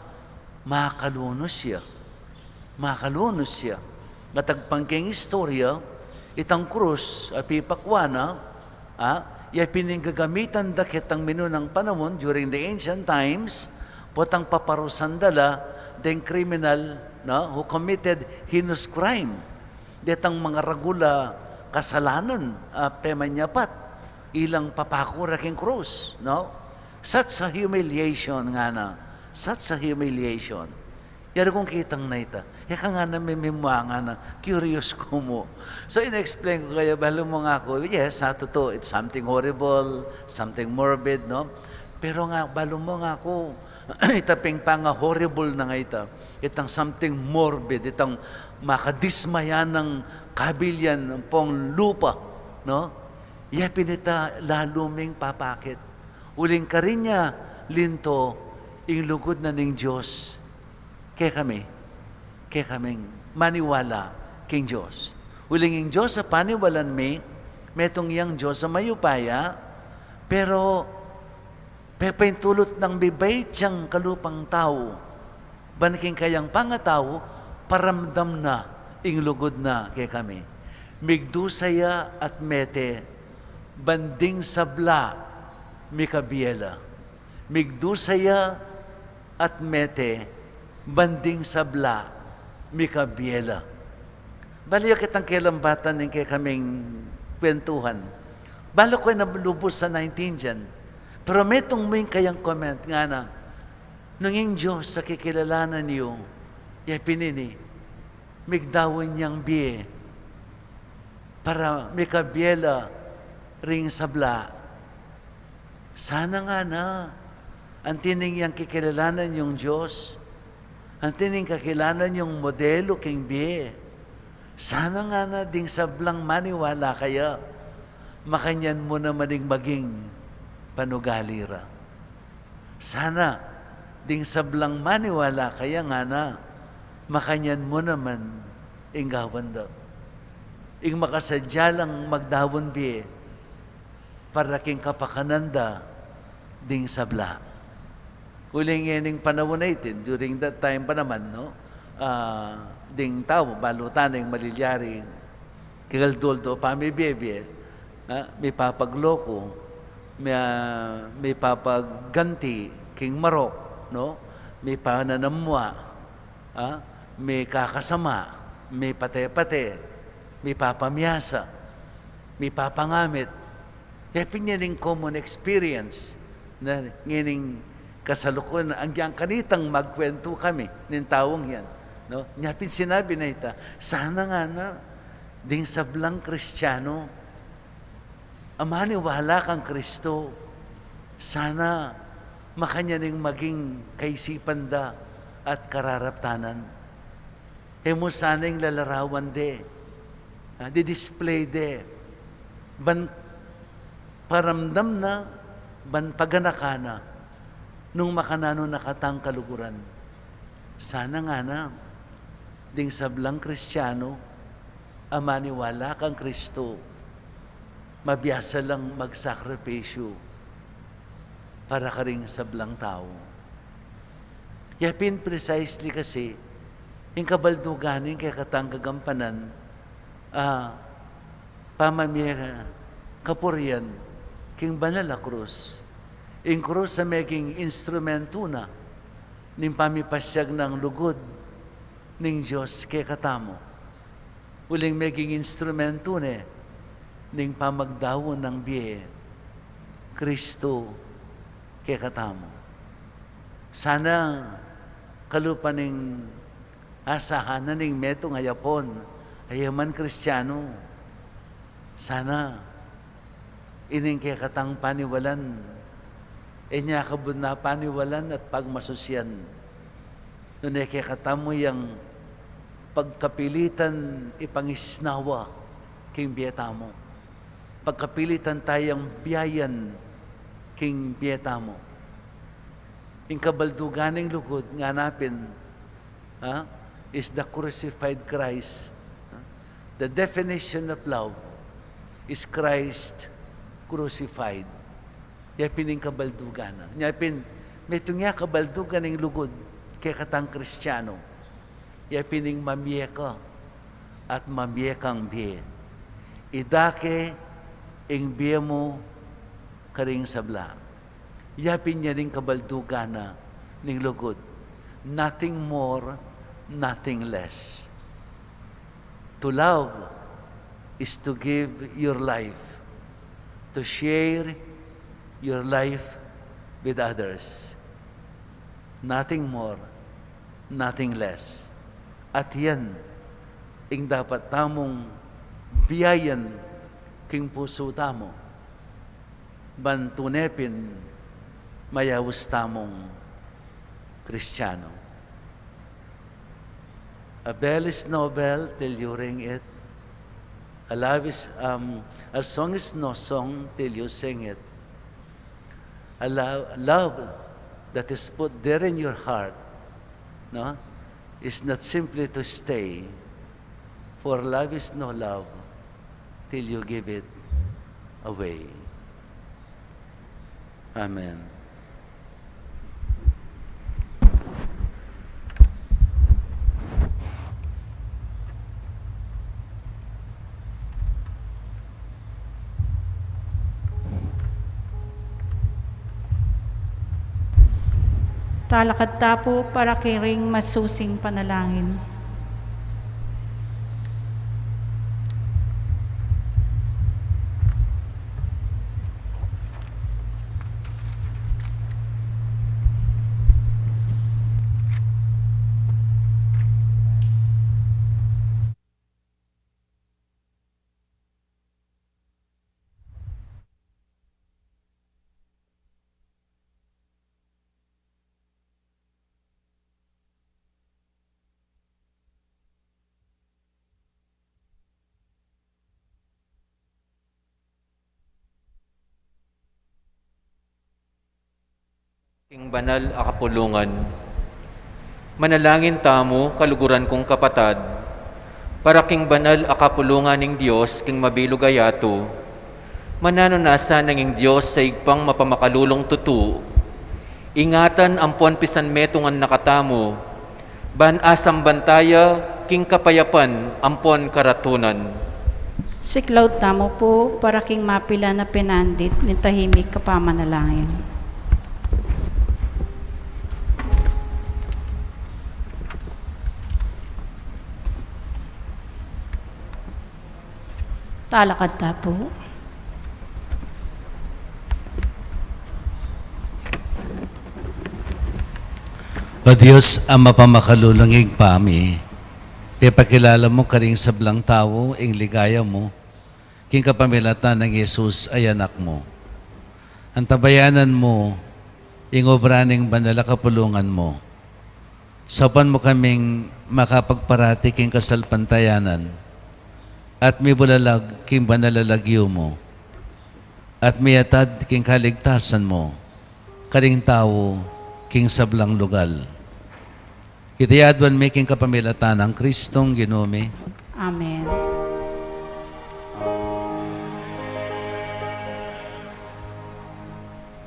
makalunus ya. Makalunus ya. At agpang keng istorya, itang krus a pipakwan na, ah, ya pin ing gagamitan da ketang minunang panaun, during the ancient times, potang paparusan da la deng kriminal, no, who committed heinous crime. Detang mangaragul a kasalanan, ah, pemanyapat, ilang papaku ra keng krus, no? Such a humiliation, ngana. Such a humiliation. Yari kung kitang na ita. E ka, ngana, mimimua, ngana, curious ku mu. So, in-explain ku kaya, balu mu, ngaku, yes, ha, tutu, it's something horrible, something morbid, no? Pero nga, balu mu, ngaku, ita ping panga-horrible na nga ita. Itang something morbid, itang makadismaya nang kabilian ampong lupa, no? Ya pin ita lalu ming papakit. Uling karin ya linto ing lugud na ning Dios kekami, kekaming maniwala king Dios. Uling ing Dios a paniwalan mi, metung yang Dios a mayupaya, pero pepaintulut nang mibait yang kalupang tau, ban king kayang pangatau, paramdam na ing lugud na kekami. Migdusa ya at mete, ban ding sabla mikabie la. Migdusa ya at mete, ban ding sabla mikabie la. Balu yu kitang kelambatan ning kekaming kwentuhan. Balu ku na lubus a naintindian. Pero metung mu ing kayang comment, ngana, nung ing Dios a kikilalanan yu, ya pin ini, migdaun yang bie para mikabie la ring sabla. Sana, ngana, anti ning yang kikilalanan yung Dios, anti ning kakilanan yung modelo king bie. Sana, ngana, ding sablang maniwala kaya, makanyan mu naman ing maging panugali ra. Sana, ding sablang maniwala kaya, ngana, makanyan mu naman ing gawan da. Ing makasadya lang magdaun bie, para king kapakanan da ding sabla. Uling ngening panaun a itin, during that time pa naman, no? Ah, ding tau, balu ta na ing malilyari, kekalduldo, pamibie-bie, ah, mipapagloku, mi-, ah, mipapagganti king marok, no? Mipananamwa, ah, mikakasama, mipate-pate, mipapamiasa, mipapangamit. Yapin yan ing common experience na ngening kasalukuyan, agyang kanitang magkwentu kami ning taung yan, no? Yapin sinabi na ita, sana ngana ding sablang Kristiano a maniwala kang Kristo, sana makanyan ing maging kaisipan da at kararaptanan. E mu sana ing lalarawan de, ah, didisplay de, ban paramdam na, ban paganakan na, nung makananu na katang kaluguran. Sana ngana ding sablang Kristiano a maniwala kang Kristo, mabiasa lang magsakripisyu para karing sablang tau. Yapin precisely kasi ing kabaldugan ning kekatang gagampanan, ah, pamamie kapurian king banal a krus. Ing krus a meging instrumentu na ning pamipasiag nang lugud ning Dios kekatamu. Uling meging instrumentu ne ning pamagdaun nang bie Kristo kekatamu. Sana kalupa ning asahan na ning metung a yapon a e man Kristiano, sana ining kekatang paniwalan, e nya kabud na paniwalan at pagmasusian. Nune kekatamu yang pagkapilitan ipangisnawa king bie tamu. Pagkapilitan tayang biayan king bie tamu. Ing kabaldugan ning lugud ngana pin, ha, is the crucified Christ. The definition of love is Christ crucified. Yapin ing kabaldugan na. Yapin, metung ya kabaldugan ning lugud kekatang Kristiano. Yapin ing mamie ka at mamie kang bie. Idake ing bie mu karing sabla. Yapin ya ing kabaldugan na ning lugud. Nothing more, nothing less. To love is to give your life, to share your life with others. Nothing more, nothing less. At yan ing dapat tamung biayan king pusu tamu. Ban tune pin mayaus tamung Kristiano. A bell is no bell till you ring it. A love is, um, a song is no song till you sing it. A lo-, love that is put there in your heart, no, is not simply to stay, for love is no love till you give it away. Amen. Talakad ta pu para karing masusing panalangin. King banal a kapulungan. Manalangin tamu, kaluguran kung kapatad, para king banal a kapulungan ning Dios king mabilug a yatu, mananu na sana ing Dios a Ibpang mapamakalulung tutu, ingatan ampon pisanmetungan na katamu, ban asamban taya king kapayapan ampon karatunan. Siklaud tamu pu para king mapilan a penandit ning tahimik a pamanalangin. Talakad ta pu. O Dios, Ama pamakalulung, Ibpa mi, pepakilala mu karing sablang tau ing ligaya mu, king kapamilatan nang Jesus a Anak mu. Antabayanan mu ing obra ning banal a kapulungan mu. Saupan mu kaming makapagparati king kasalpantayanan at mibulalag king banal a lagyu mu, at miatad king kaligtasan mu karing tau king sablang lugal. Iti adwan mi king kapamilatan nang Kristong Ginu mi. Amen.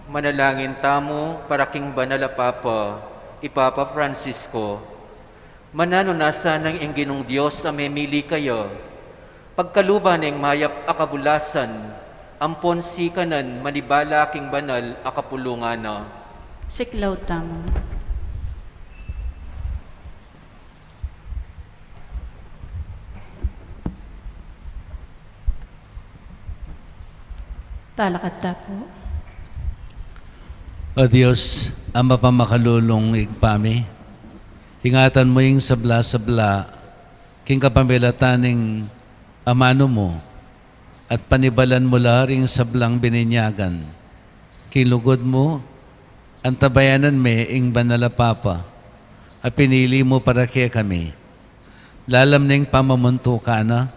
Manalangin tamu para king banal a Papa, i Papa Francisco. Mananu na sanang ing Ginung Dios a memili kaya, pagkaluban neng mayap a kabulasan, ampon sikanan manibala king banal a kapulungan na. Siklaud tamu. Talakad ta pu. O Dios, Ama pamakalulung, Ibpa mi, ingatan mu ing sabla-sabla king kapamilatan ning amanu mu, at panibalan mu la ring sablang bininyagan king lugud mu. Antabayanan me ing banal a Papa a pinili mu para kekami. Lalam ning pamamuntukan na,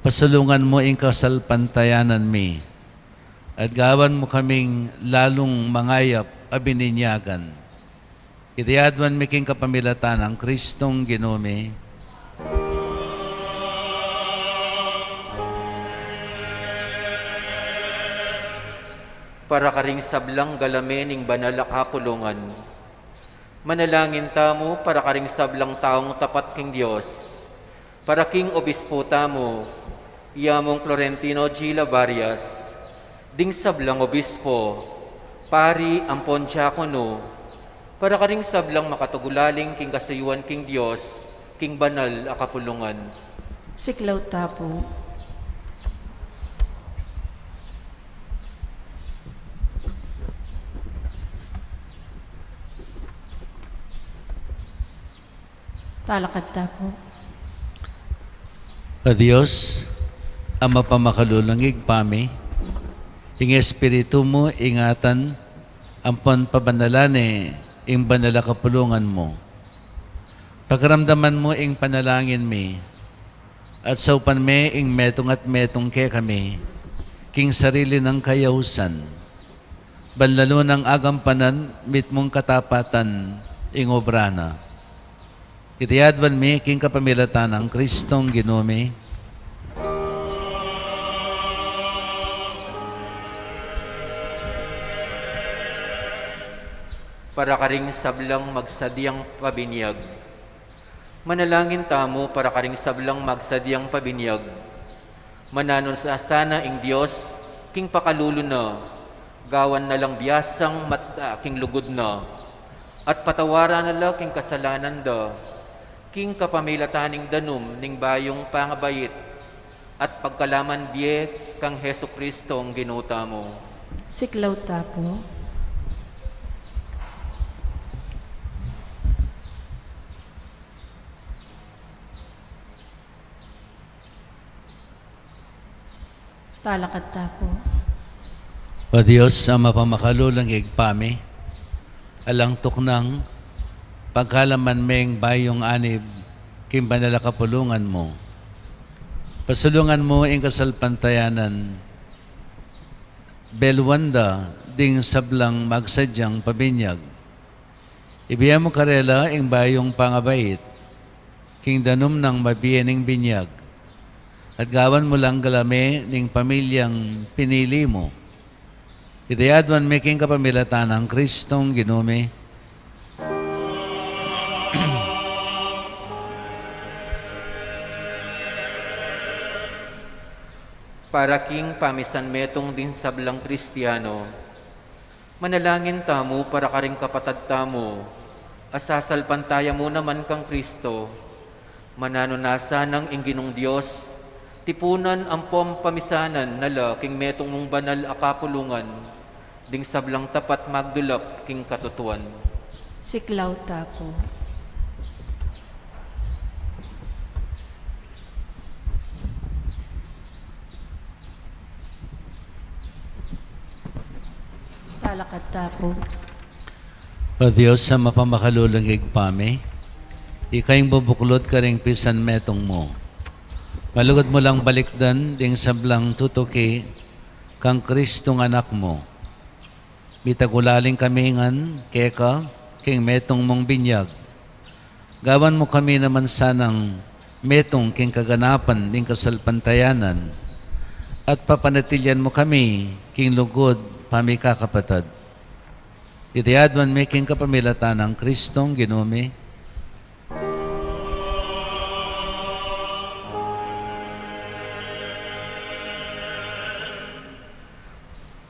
pasalungan mu ing kasalpantayanan mi, at gawan mu kaming lalung mangayap a bininyagan. Iti adwan mi king kapamilatan nang Kristong Ginu mi. Para karing sablang galame ning banal a kapulungan. Manalangin tamu para karing sablang taung tapat king Dios. Para king obispo tamu, i Among Florentino G. Lavarias, ding sablang obispo, pari ampon diakono, para karing sablang makatagulaling king kasuyuan king Dios, king banal a kapulungan. Siklaud ta pu. Talakad ta pu. O Dios, Ama pamakalulung, Ibpa mi, ing Espiritu mu ingatan ampon pabanalan ne ing banal a kapulungan mu. Pakiramdaman mu ing panalangin mi, at saupan me ing metung at metung kekami king sarili nang kayausan, ban lalu nang agampanan mitmung katapatan ing obra na. Iti adwan mi king kapamilatan nang Kristong Ginu mi. Para karing sablang magsadyang pabinyag. Manalangin tamu para karing sablang magsadyang pabinyag. Mananu na sana ing Dios king pakalulu na, gawan na lang biasang mata king lugud na, at patawaran na la king kasalanan da, king kapamilatan ning danum ning bayung pangabait, at pagkalaman bie kang Jesucristong Ginu tamu. Siklaud ta pu. Talakad ta pu. O Dios, Ama pamakalulung, Ibpa mi, alang tuknang pagkalaman meng bayung anib king banal a kapulungan mu. Pasalungan mu ing kasalpantayanan, beluan da ding sablang magsadyang pabinyag. Ibie mu karela ing bayung pangabait king danum nang mabie ning binyag, at gawan mu lang galame ning pamilyang pinili mu. Iti adwan mi king kapamilatan nang Kristong Ginu mi. Para king pamisanmetung ding sablang Kristiano, manalangin tamu para karing kapatad tamu a sasalpantaya mu naman kang Kristo. Mananu na sanang ing Ginung Dios Tipunan ampong pamisanan na la king metung mung banal a kapulungan, ding sablang tapat magdulap king katutuan. Siklaw ta pu. Talakad ta pu. O Dios, a mapamakalulung Ibpa mi, ika ing bubuklud karing pisan metung mu. Malugud mu lang balikdan ding sablang tutuki kang Kristung Anak mu. Mitagulaling kami ngan keka king metung mung binyag. Gawan mu kami naman sanang metung king kaganapan ning kasalpantayanan, at papanatilian mu kami king lugud pamikakapatad. Iti aduan mi king kapamilatan nang Kristong Ginu mi.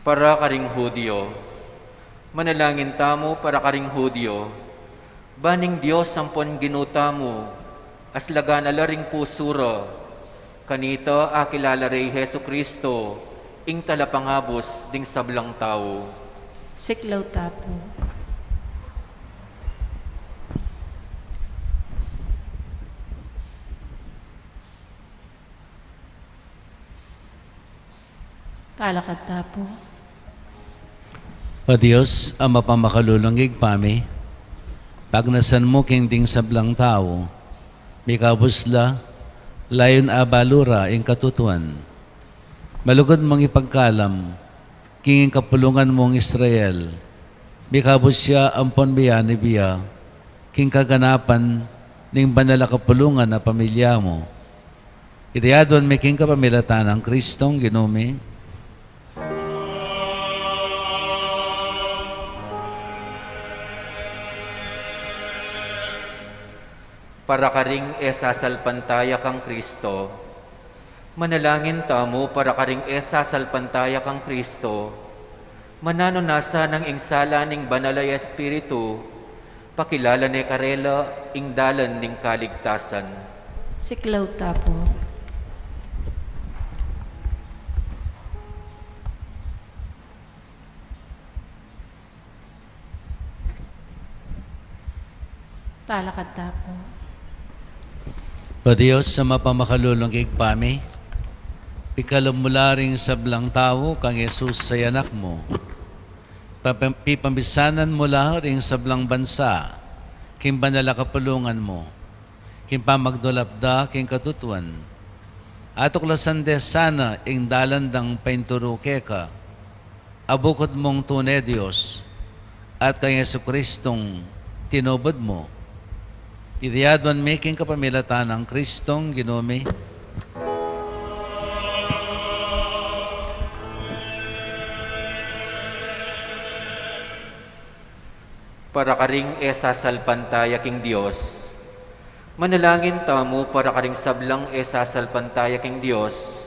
Para karing Judio. Manalangin tamu para karing Judio. Ba ning Dios ampon Ginu tamu, aslagan na la ring pusu ra, kanita akilala re i Jesucristo, ing talapangabus ding sablang tau. Siklaw ta pu. Talakad ta pu. O Dios, a mapamakalulung Ibpa mi, pagnasan mu king ding sablang tau, mikabus la, layun abalu ra ing katutuan. Malugud mung ipagkalam king kapulungan mung Israel, mikabus ya ampon bia ni bia king kaganapan ning banal a kapulungan a pamilya mu. Iti aduan mi king kapamilatan nang Kristong Ginu mi. Para karing e sasalpantaya kang Kristo. Manalangin tamu para karing e sasalpantaya kang Kristo. Mananu na sanang ing sala ning Banal a Espiritu, pakilala ne karela ing dalan ning kaligtasan. Siklaw ta pu. Talakad ta pu. O Dios, a mapamakalulung Ibpa mi, pikalub mu la ring sablang tau kang Jesus a Anak mu, pipamisanan mu la ring sablang bansa king banal a kapulungan mu, king pamagdulap da king katutuan. Atuklasan de sana ing dalan dang painturu keka, a bukud mung tune Dios, at kang Jesucristong tinubud mu. Iti aduan mi king kapamilatan nang Kristong Ginu mi. Para karing e sasalpantaya king Dios. Manalangin tamu para karing sablang e sasalpantaya king Dios.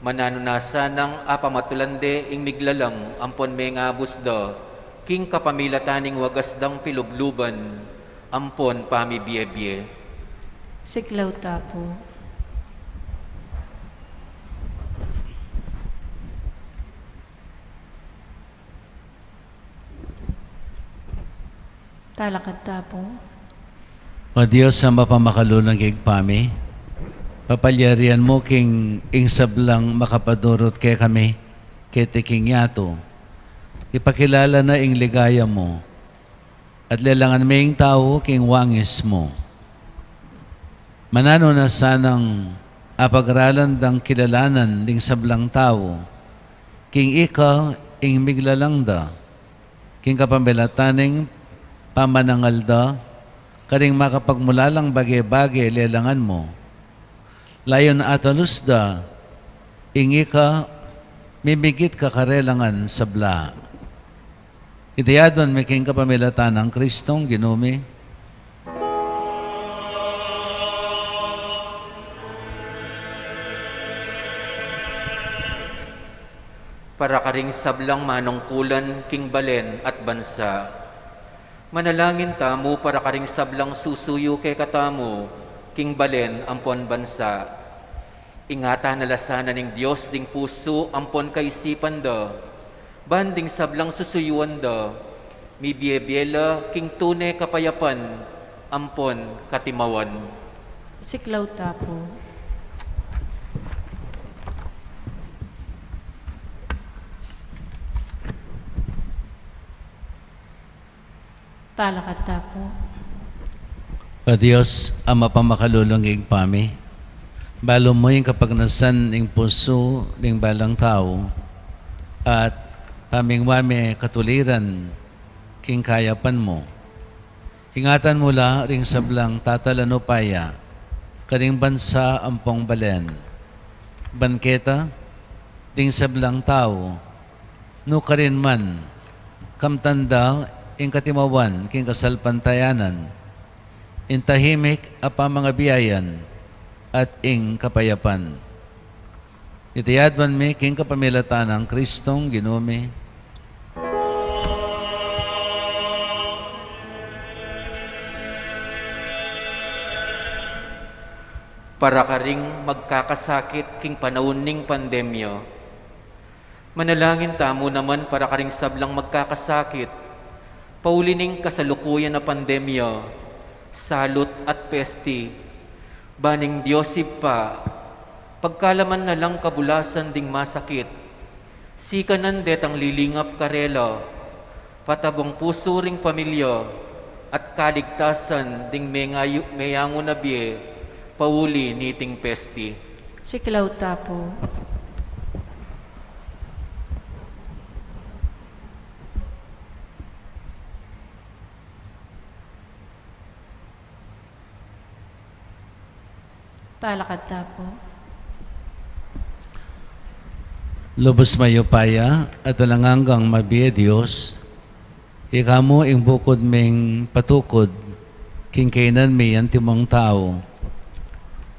Mananu na sanang apamatulan de ing miglalang ampon mengabus da king kapamilatan ning wagas dang pilubluban ampon pamibie-bie. Siklaw ta pu. Talakad ta pu. O Dios, a mapamakalulung Ibpa mi, papalyarian mu king ing sablang makapadurut kekami keti king yatu, ipakilala na ing ligaya mu, at lelangan me ing tau king wangis mu. Mananu na sanang apagralan dang kilalanan ding sablang tau king ika ing miglalang da, king kapamilatan ning pamanangal da karing makapagmulalang bage-bage lelangan mu. Layun atalus da ing ika mimigit ka karelang sabla. Iti aduan mi king kapamilatan nang Kristong Ginu mi. Para karing sablang manungkulan king balen at bansa. Manalangin tamu para karing sablang susuyu kekatamu king balen ampon bansa. Ingatan na la sana ning Dios ding pusu ampon kaisipan da, ban ding sablang susuyuan da, mibie-bie la king tune kapayapan ampon katimawan. Siklaw ta pu. Talakad ta pu. O Dios, a mapamakalulung Ibpa mi, balu mu ing kapagnasan ning pusu ning balang tau, at pamingwa me katuliran king kayapan mu. Ingatan mu la ring sablang tatalan upaya karing bansa ampong balen. Ban keta, ding sablang tau, nukarin man, kamtan da ing katimawan king kasalpantayanan, ing tahimik a pamangabiayan, at ing kapayapan. Iti adwan mi king kapamilatan nang Kristong Ginu mi. Para karing magkakasakit king panaun ning pandemya, manalangin tamu naman para karing sablang magkakasakit, pauli ning kasalukuyan a pandemya, salut at pesti, ban ing Dios Ibpa, pagkalaman na lang kabulasan ding masakit, sikanan detang lilingap karela, patabung pusu ring pamilya, at kaligtasan ding mengayu-, meyangu na bie, pauli niting pesti. Siklaw ta pu. Talakad ta pu. Lubus mayupaya at alang anggang mabie Dios, ika mu ing bukud ming patukud king kainan mi antimong tau.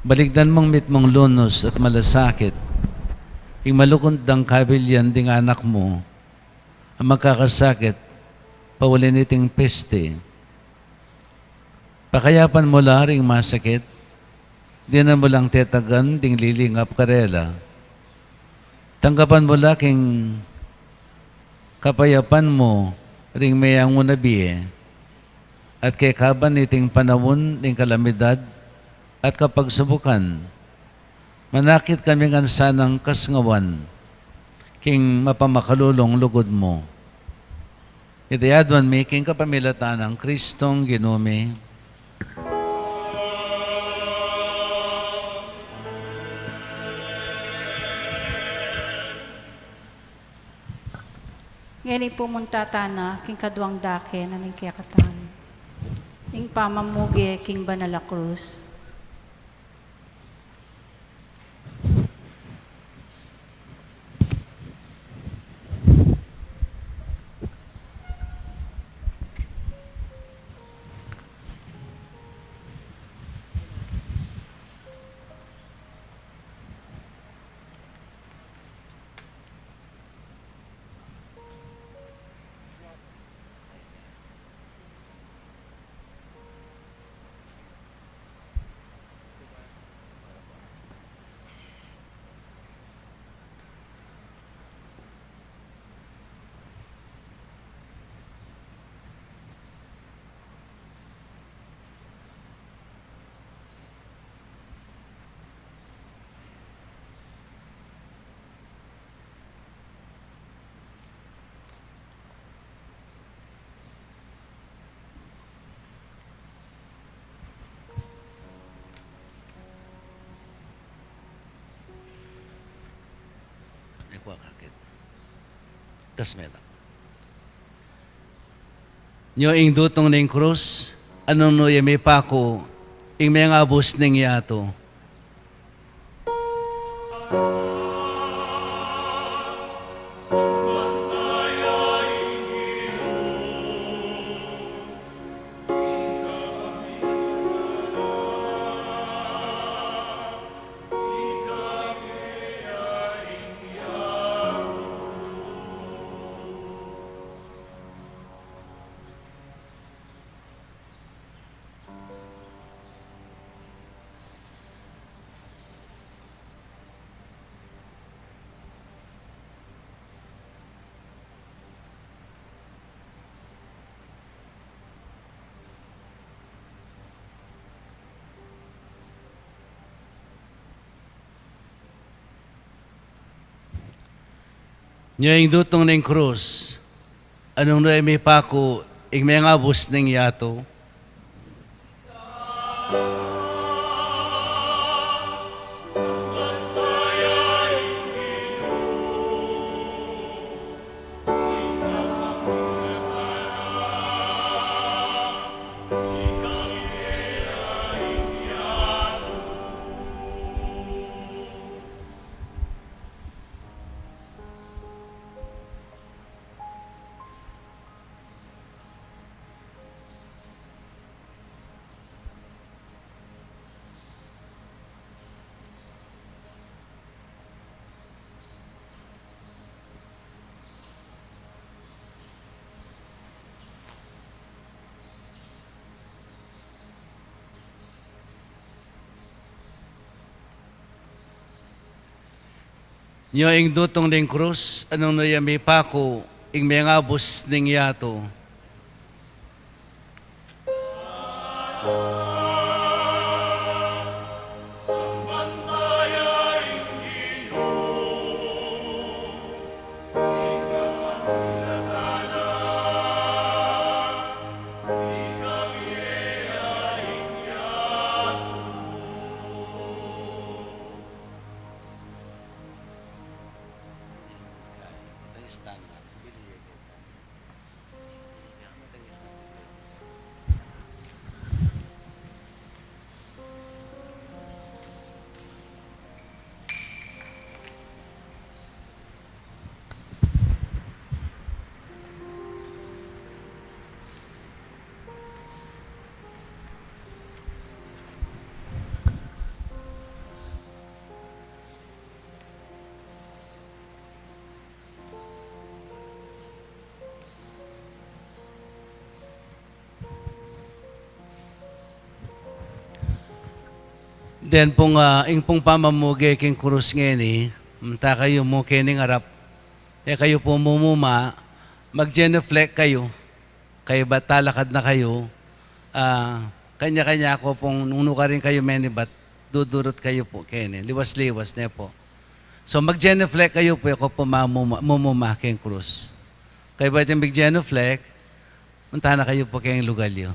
Baligdan mung mitmung lunus at malasakit ing malugud dang kabilian ding anak mu a magkakasakit pauli niting peste. Pakayapan mu la ring masakit, dinan mu lang tetagan ding lilingap karela. Tanggapan mu la king kapayapan mu ring meyangu na bie, at kekaban niting panaun ning kalamidad at kapagsubukan, manakit kami ngan sanang kasngawan king mapamakalulung lugud mu. Iti adwan mi king kapamilatan nang Kristong Ginu mi. Ngeni pu munta tana king kaduang dake na ning kekatamu, ing pamamuge king banal a krus. Ay, kuwa kakit. Kas mena. Nyo ing dutung ning krus, a nung nu ya mipaku ing mengabus ning yatu. Nyo ing dutung ning krus, a nung nu ya mipaku ing mengabus ning yatu. Nyo ing dutung ning krus, a nung nu ya mipaku ing mengabus ning yatu. Den pung, ah, ing pung pamamuge king krus ngeni, mm, ta kayu mu keni ngarap, e kayu pu mumuma, mag-genuflect kayu. Kaybat talakad na kayu, ah, kanya-kanya ku pung nung nukarin kayu menibat, dudurut kayu pu keni, liwas-liwas ne pu. So, mag-genuflect kayu pu, e ku pu mamuma-, mumuma keng krus. Kaybat ing mag-genuflect, munta na kayu pu keng lugal yu.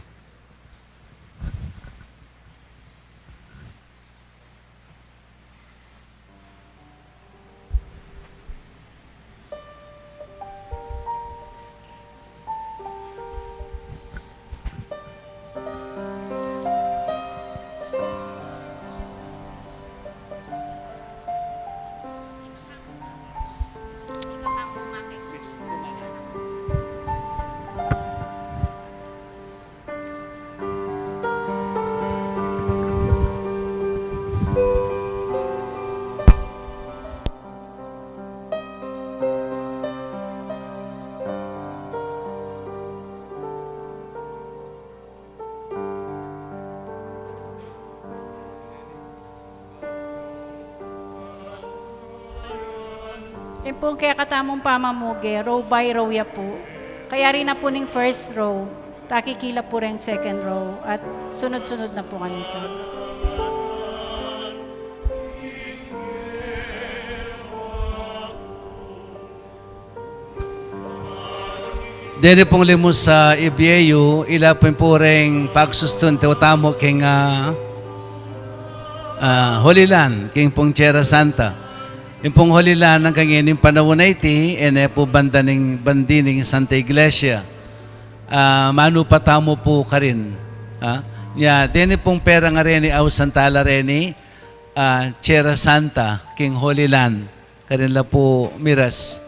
Ing pung kekatamung pamamuge, row by row ya pu. Kayari na pu ning first row, takikila pu reng second row, at sunod-sunod na pu kanita. Deni pung limus a ibie yu, ila pu ing pureng pagsustunte tamu keng, ah, ah, Holy Land, keng pung Tierra Santa. Ing pung Holy Land, anggang ining panaun a iti, e ne pu banda ning bandi ning Santa Iglesia. Ah, manupa tamu pu karin. Ah, nya, deni pung pera nga reni, ausan tala reni, ah, Tierra Santa, keng Holy Land. Karin la pu miras.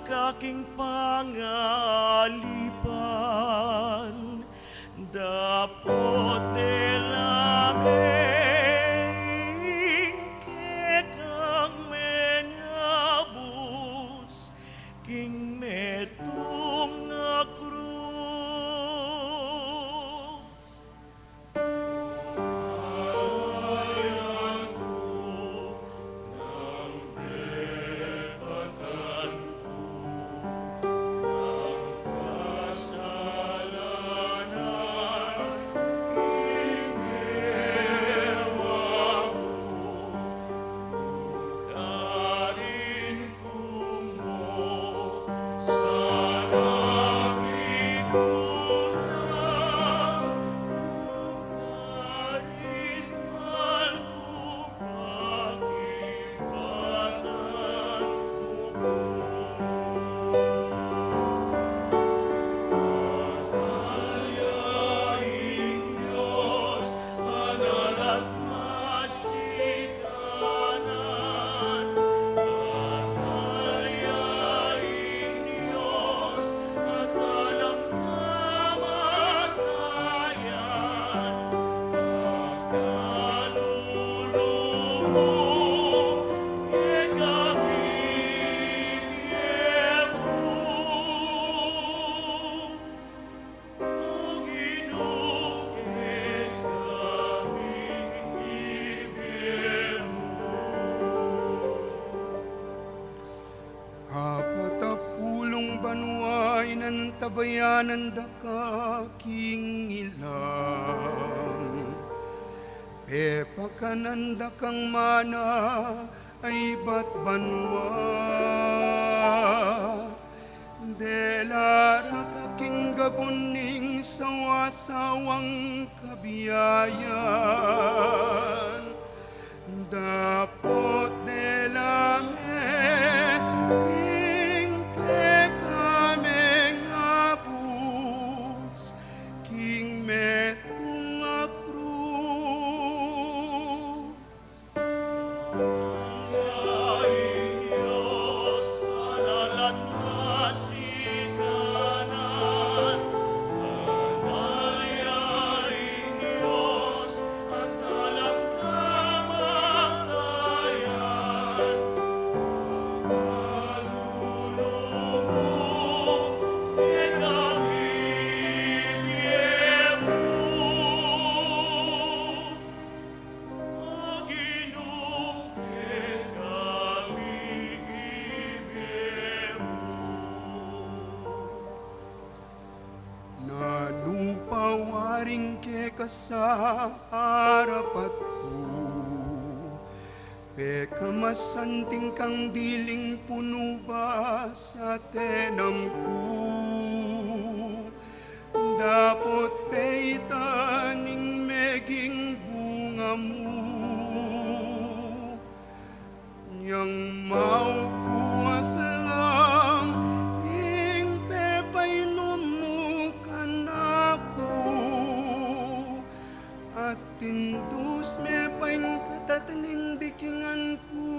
kaking pangalipan, dapot dela me ing kekang menyabus king metung a krus. Apat a pulung banua ing antabayanan da ka king ilang, pepakanan da kang mana a ibat banua. Dela ra ka king gabun ning sawa-sawang kabiayan, dapot dela me ing kekaming abus king metung a krus. Nanu pa waring keka sa arapat ku, pekamasanting kang diling punu ba sa tenam ku, dapot peitan ing meging bunga mu. Nyang maukuas lang ing pepainum mu kanaku, at tintus me pa ing katatling dikingan ku.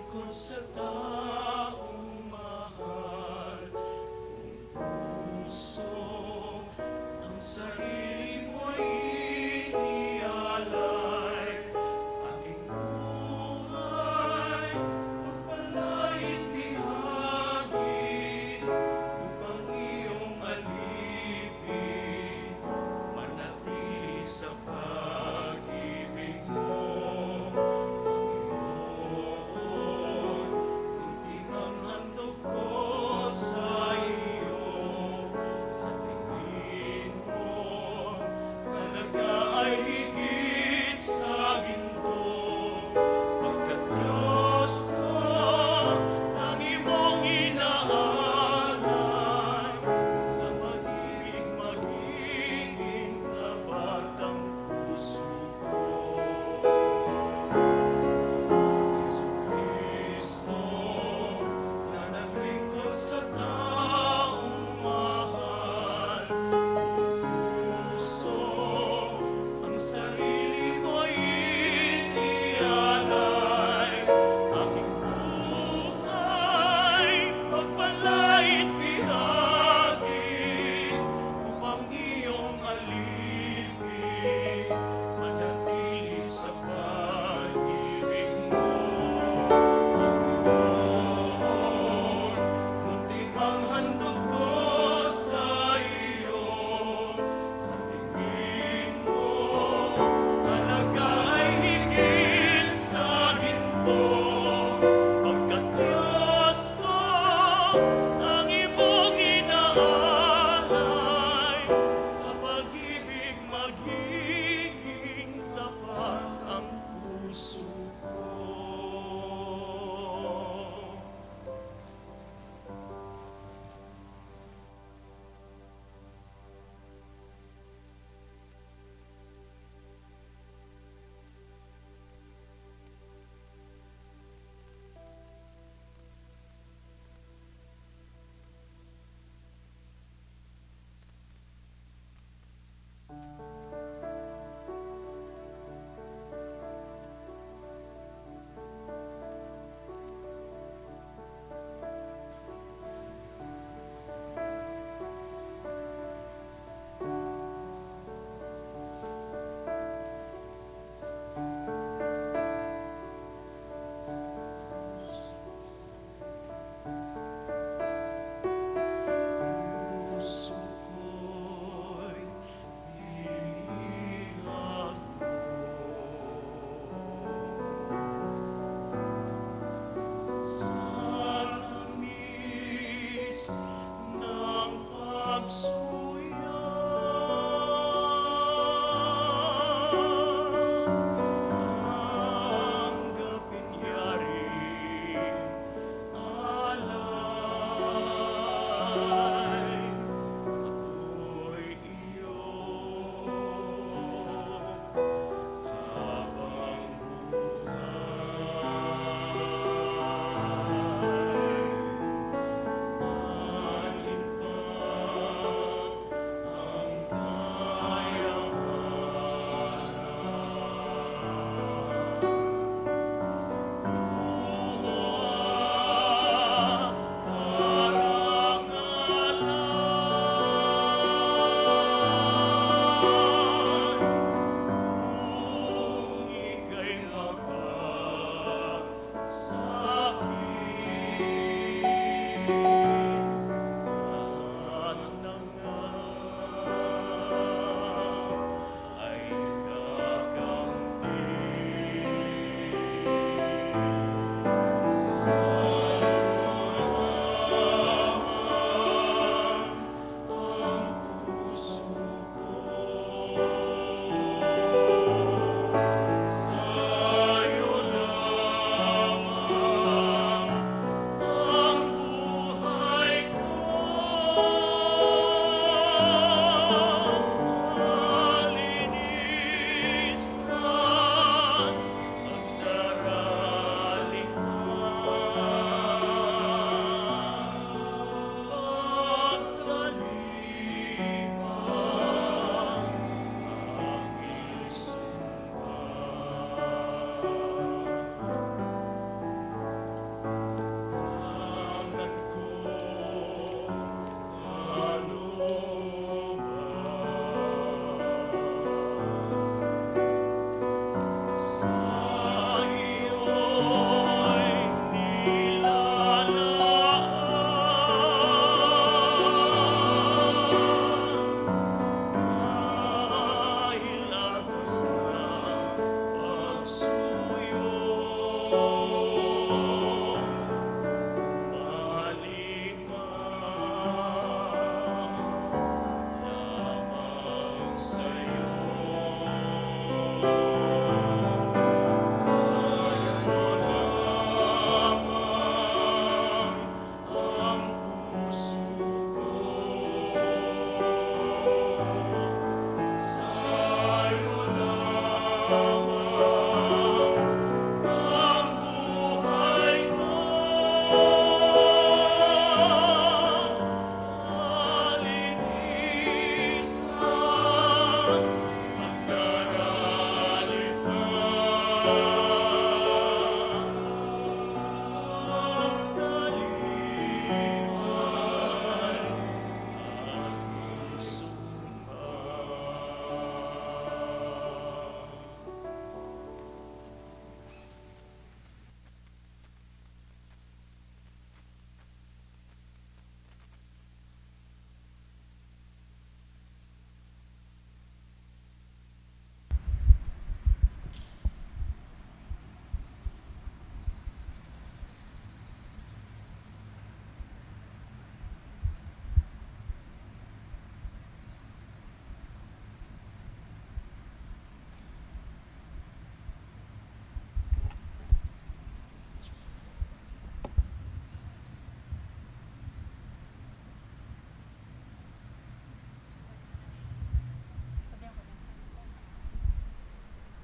Kon sa taong mahal kung puso, ang sarili mo'y ialay. Aking buhay, pagpalain bihagi upang iyong alipin, manatili sa pag-ibig mo, Panginoon.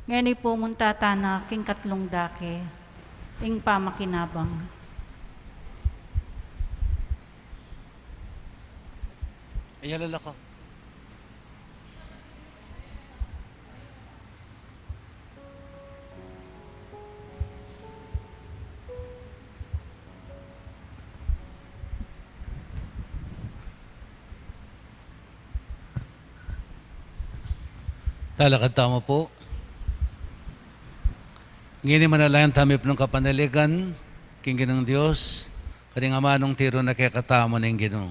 Ngeni pu, munta tana king katlung dake, ing pamakinabang. Ayala la ka. Talakad tamu pu. Ngeni manalangin tamu pu king kapanaligan king Ginung Dios, karing amanung tiru na kekatamu ning Ginu.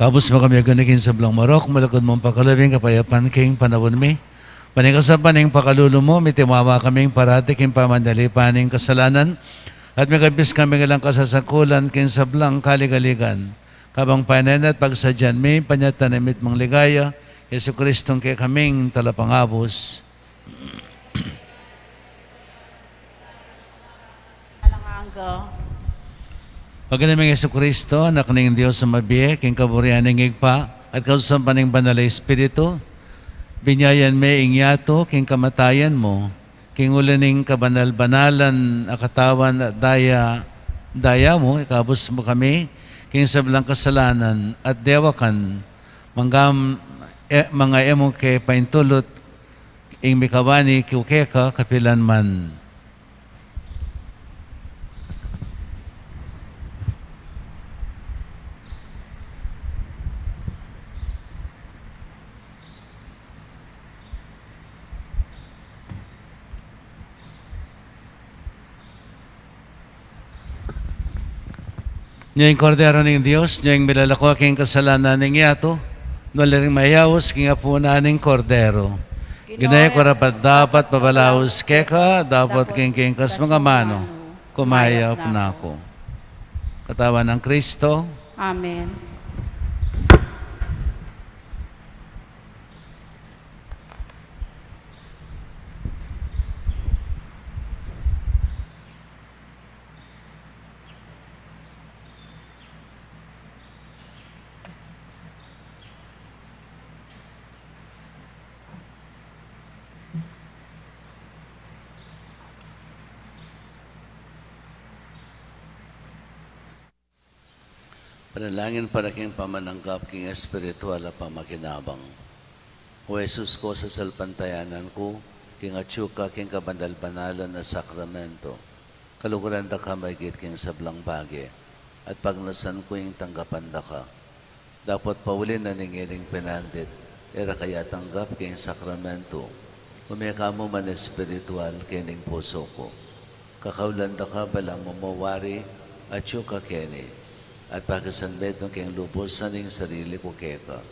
Kabus mu kami, Ginu, king sablang marok, malugud mung pakalub ing kapayapan king panaun mi. Ban king kasadpan ning pakalulu mu, mitiwawa kaming parati king pamanalipan ning kasalanan, at mikabus kami king alang kasasakulan king sablang kaligaligan. Kabang panenayan at pagsadyan mi ing panyatang ning mitmung ligaya, Jesucristo a kekaming talapangabus. Alang angga. Pag'inum ning Jesucristo, Anak ning Dios a mabie, king kaburian ning Ibpa, at kausapan ning Banal a Espiritu, binyayan me ing yatu king kamatayan mu, king uli ning kabanal-banalan a katawan at daya, daya mu, ikabus mu kami king sablang kasalanan at dewakan, mangga, e, manga e mu ke paintulut ing mikawani ku keka kapilan man. Nya ing Kordero ning Dios, nya ing milalako king kasalanan ning yatu. Nung uli ring mayaus king apunan ning Kordero. Ginu, e ku karapat-dapat pabalaus keka, dapot king kekang kasmang amanu, kumayap na ku. Katawan nang Kristo. Amen. Panalangin para king pamananggap king espiritual a pamakinabang. O Jesus ku, sasalpantayanan ku king atyu ka king kabanal-banalan a sakramento. Kaluguran da ka maigit king sablang bage, at pagnasan ku ing tanggapan da ka. Dapot pauli na ning iling pinandit, E ra ka atanggap king sakramentu, ume ka mu man espiritual kening pusu ku. Kakaulan da ka balang mamawari atyu ka keni, at pakisanmetung ke king lubus ing sarili ku keka.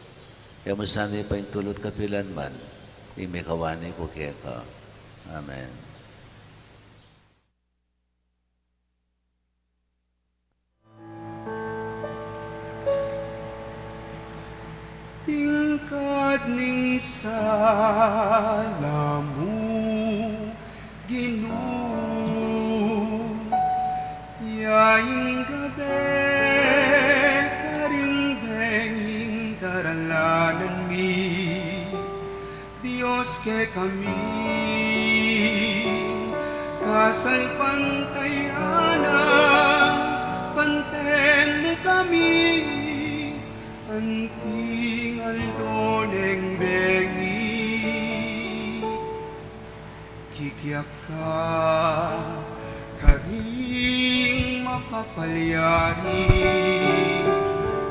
E mu sana paintulut kapilan man ing mikawani ku keka. Amen. Tingkad ning sala mu, Ginu, ya ing gabe karing benging daralanan mi. Dios kekami, kasalpantayanan, panten mu kami, anting aldo neng bengi. Kikyak ka karing mapapalyari,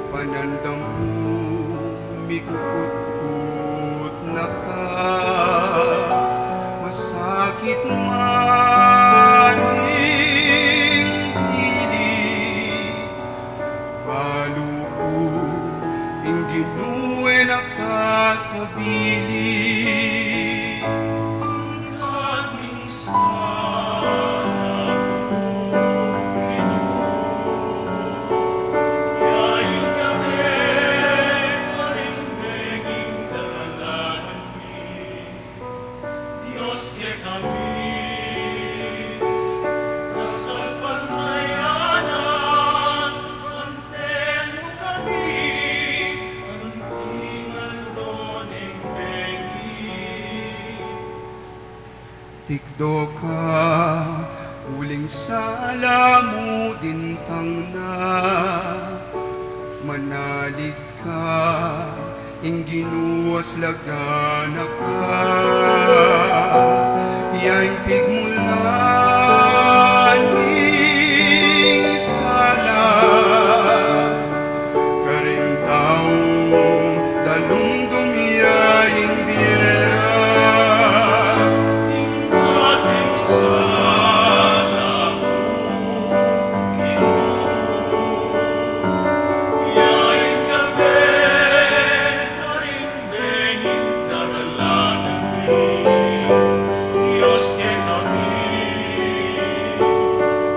panandam mu mikukutkut na ka, masakit man ing dili, balu ku ing Ginu e na ka tabili. Dios kekami, kasalpantayanan, panten mu kami, anting aldo neng bengi. Tikdo ka uling sala mu dintang na, manalig ka, ing Ginu aslagan na ka, ya ing pigmulan ning sala karing taung dalumdum ya ing bie ra. Tingkad ning sala mu, Ginu, ya ing gabe karing benging daralanan mi. Dios kekami,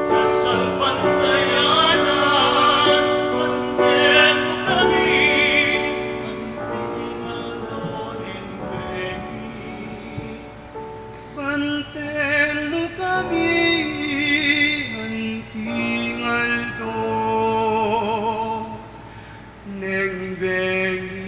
kasalpantayanan, panten mu kami, anting aldo neng bengi. Panten mu kami, anting aldo neng bengi.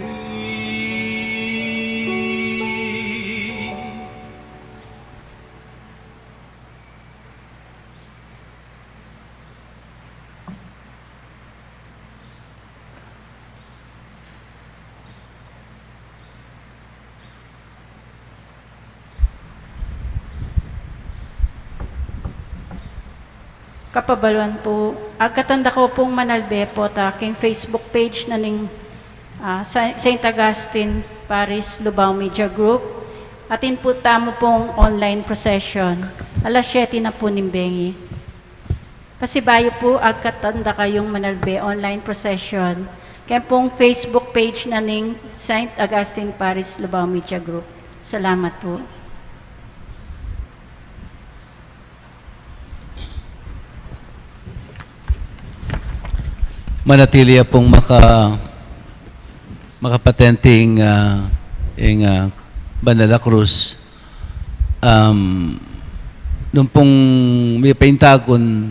Kapabaluan pu, agkatan da ku pung manalbe pu ta king Facebook page na ning, ah, Sa-, Saint Augustine Parish Lubao Media Group. Atin pu tamu pung online procession. Alas siyete na pu ning bengi. Pasibayu pu, agkatan da kayung manalbe online procession keng pung Facebook page na ning Saint Augustine Parish Lubao Media Group. Salamat pu. Manatili ya pung maka-, makapatente ing, ah, ing, ah, banal a krus. Um, nung pung mipaintagun,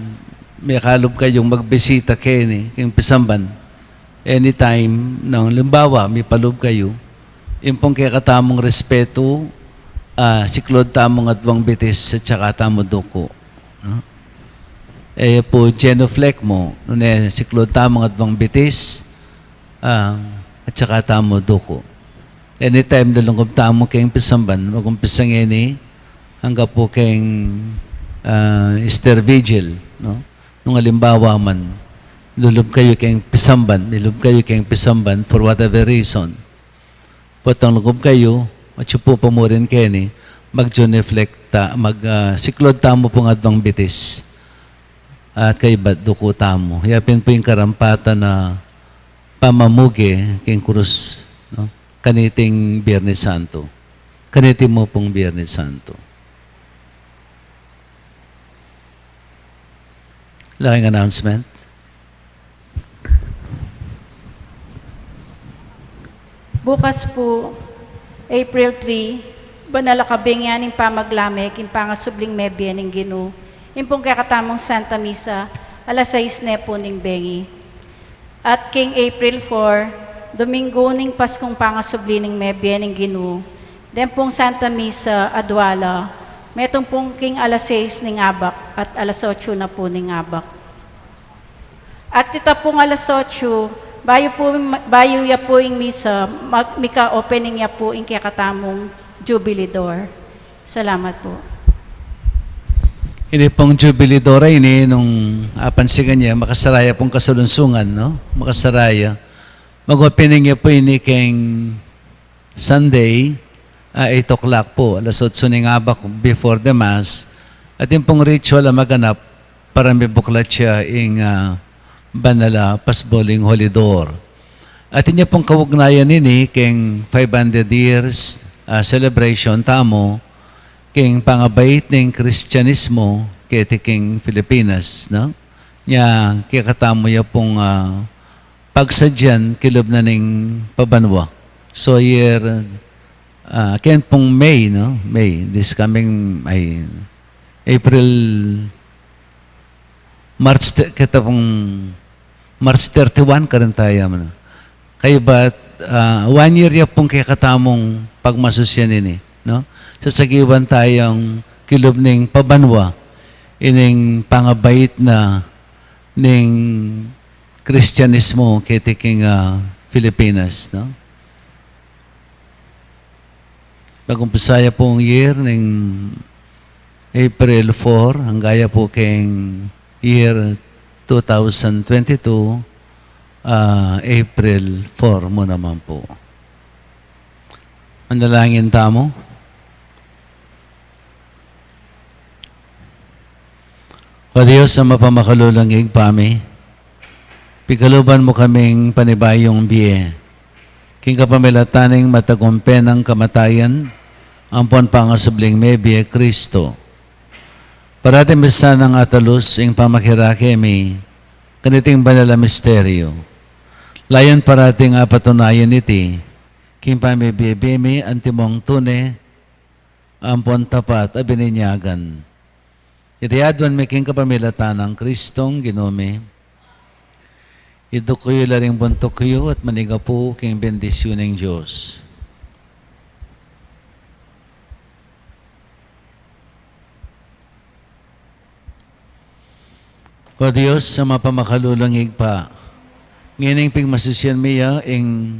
mikalub kayung magbisita keni king pisamban, anytime, nung alimbawa mipalub kayu, ing pung kekatamung respetu, ah, siklud tamung adwang bitis at saka tamu duku, no? E pu genuflect mu, nune siklud tamung adwang bitis, ah, at saka tamu duku. Anytime dalungkub tamu keng pisamban, mag-umpisa ngeni angga pu keng, ah, Easter Vigil, no? Nung alimbawa man, lulub kayu keng pisamban, milub kayu keng pisamban for whatever reason, Potang lugub kayu, at yu pu pamurin keni, mag-genuflect ta, mag, ah, siklod tamu pung adwang bitis. At kaybat duku tamu. Ya pin pu ing karampatan a pamamuge king krus, no? Kaniting Biernes Santo. Kaniti mu pung Biernes Santo. Laking announcement. Bukas pu, April three, banal a kabengi ning pamaglame king pangasubling mebie ning Ginu. Ing pung kekatamung Santa Misa, alas sais ne pu ning bengi. At king April four, Dominggu ning Paskung pangasubli ning mebie ning Ginu, den pung Santa Misa adua la, metung pung king alas sais ning abak at alas otso na pu ning abak. At ita pung alas otso, bayu pu, bayu ya pu ing misa, mag-, mika-opening ya pu ing kekatamung Jubilee Door. Salamat pu. Ini pung Jubilee Door a ini, nung apansigan ya, makasaraya pung kasalungsungan, no? Makasaraya. Mag-opening ya pu ini keng Sunday, ah, eight o'clock pu, alas otso ning abak before the Mass. At ing pung ritual a maganap para mibuklat ya ing, ah, banal a pasboling Holy Door. At inya pung kaugnayan nini keng five hundred years, ah, celebration tamu, keng pangabait ning Kristianismo keti king Pilipinas, no? Nya, kekatamu ya pung, ah, pagsadyan kilub na ning pabanua. So, year, ah, ken pung May, no? May, this coming, ay, April, March, te-, keta pung March thirty-one, karin taya man. Kaybat, ah, one year ya pung kekatamung pagmasusyan ini, no? Sasagiwan tayang kilub ning pabanua, ining pangabait na ning Kristianismo keti king, ah, Pilipinas, no? Mag-umpisa ya pung year ning April four, angga ya pu keng year two thousand twenty-two, ah, April four mu naman pu. Manalangin tamu. O Dios a mapamakalulung Ibpa mi, pigkaluban mu kaming panibayung bie king kapamilatan ning matagumpe nang kamatayan ampon pangasubling mebie, Kristo. Parati mi sanang atalus ing pamakirake mi kaniting banal a misteryo. Layun parating apatunayan iti king pamibie-bie mi antimong tune ampon tapat a bininyagan. Iti aduan mi king kapamilatan nang Kristong Ginu mi. Iduk yu la ring buntuk yu at manigapu king bendisyun ning Dios. O Dios a mapamakalulung Ibpa, ngening pigmasusyan mi ya ing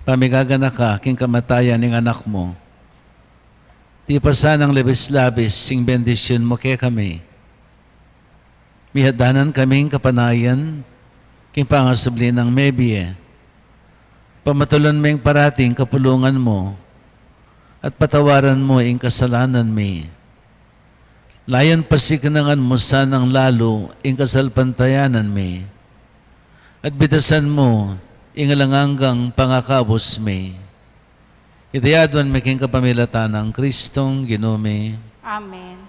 pamigaganaka king kamatayan ning Anak mu. Tipasan nang labis-labis ing bendisyun mu kekami. Mihadanan kaming kapanayan king pangasubli nang mebie. Pamatulan ming parati ing kapulungan mu at patawaran mu ing kasalanan mi. Layun pasiknangan mu sanang lalu ing kasalpantayanan mi at bitasan mu ing alang anggang pangakabus mi. Iti aduan mi king kapamilatan nang Kristong Ginu mi. Amen.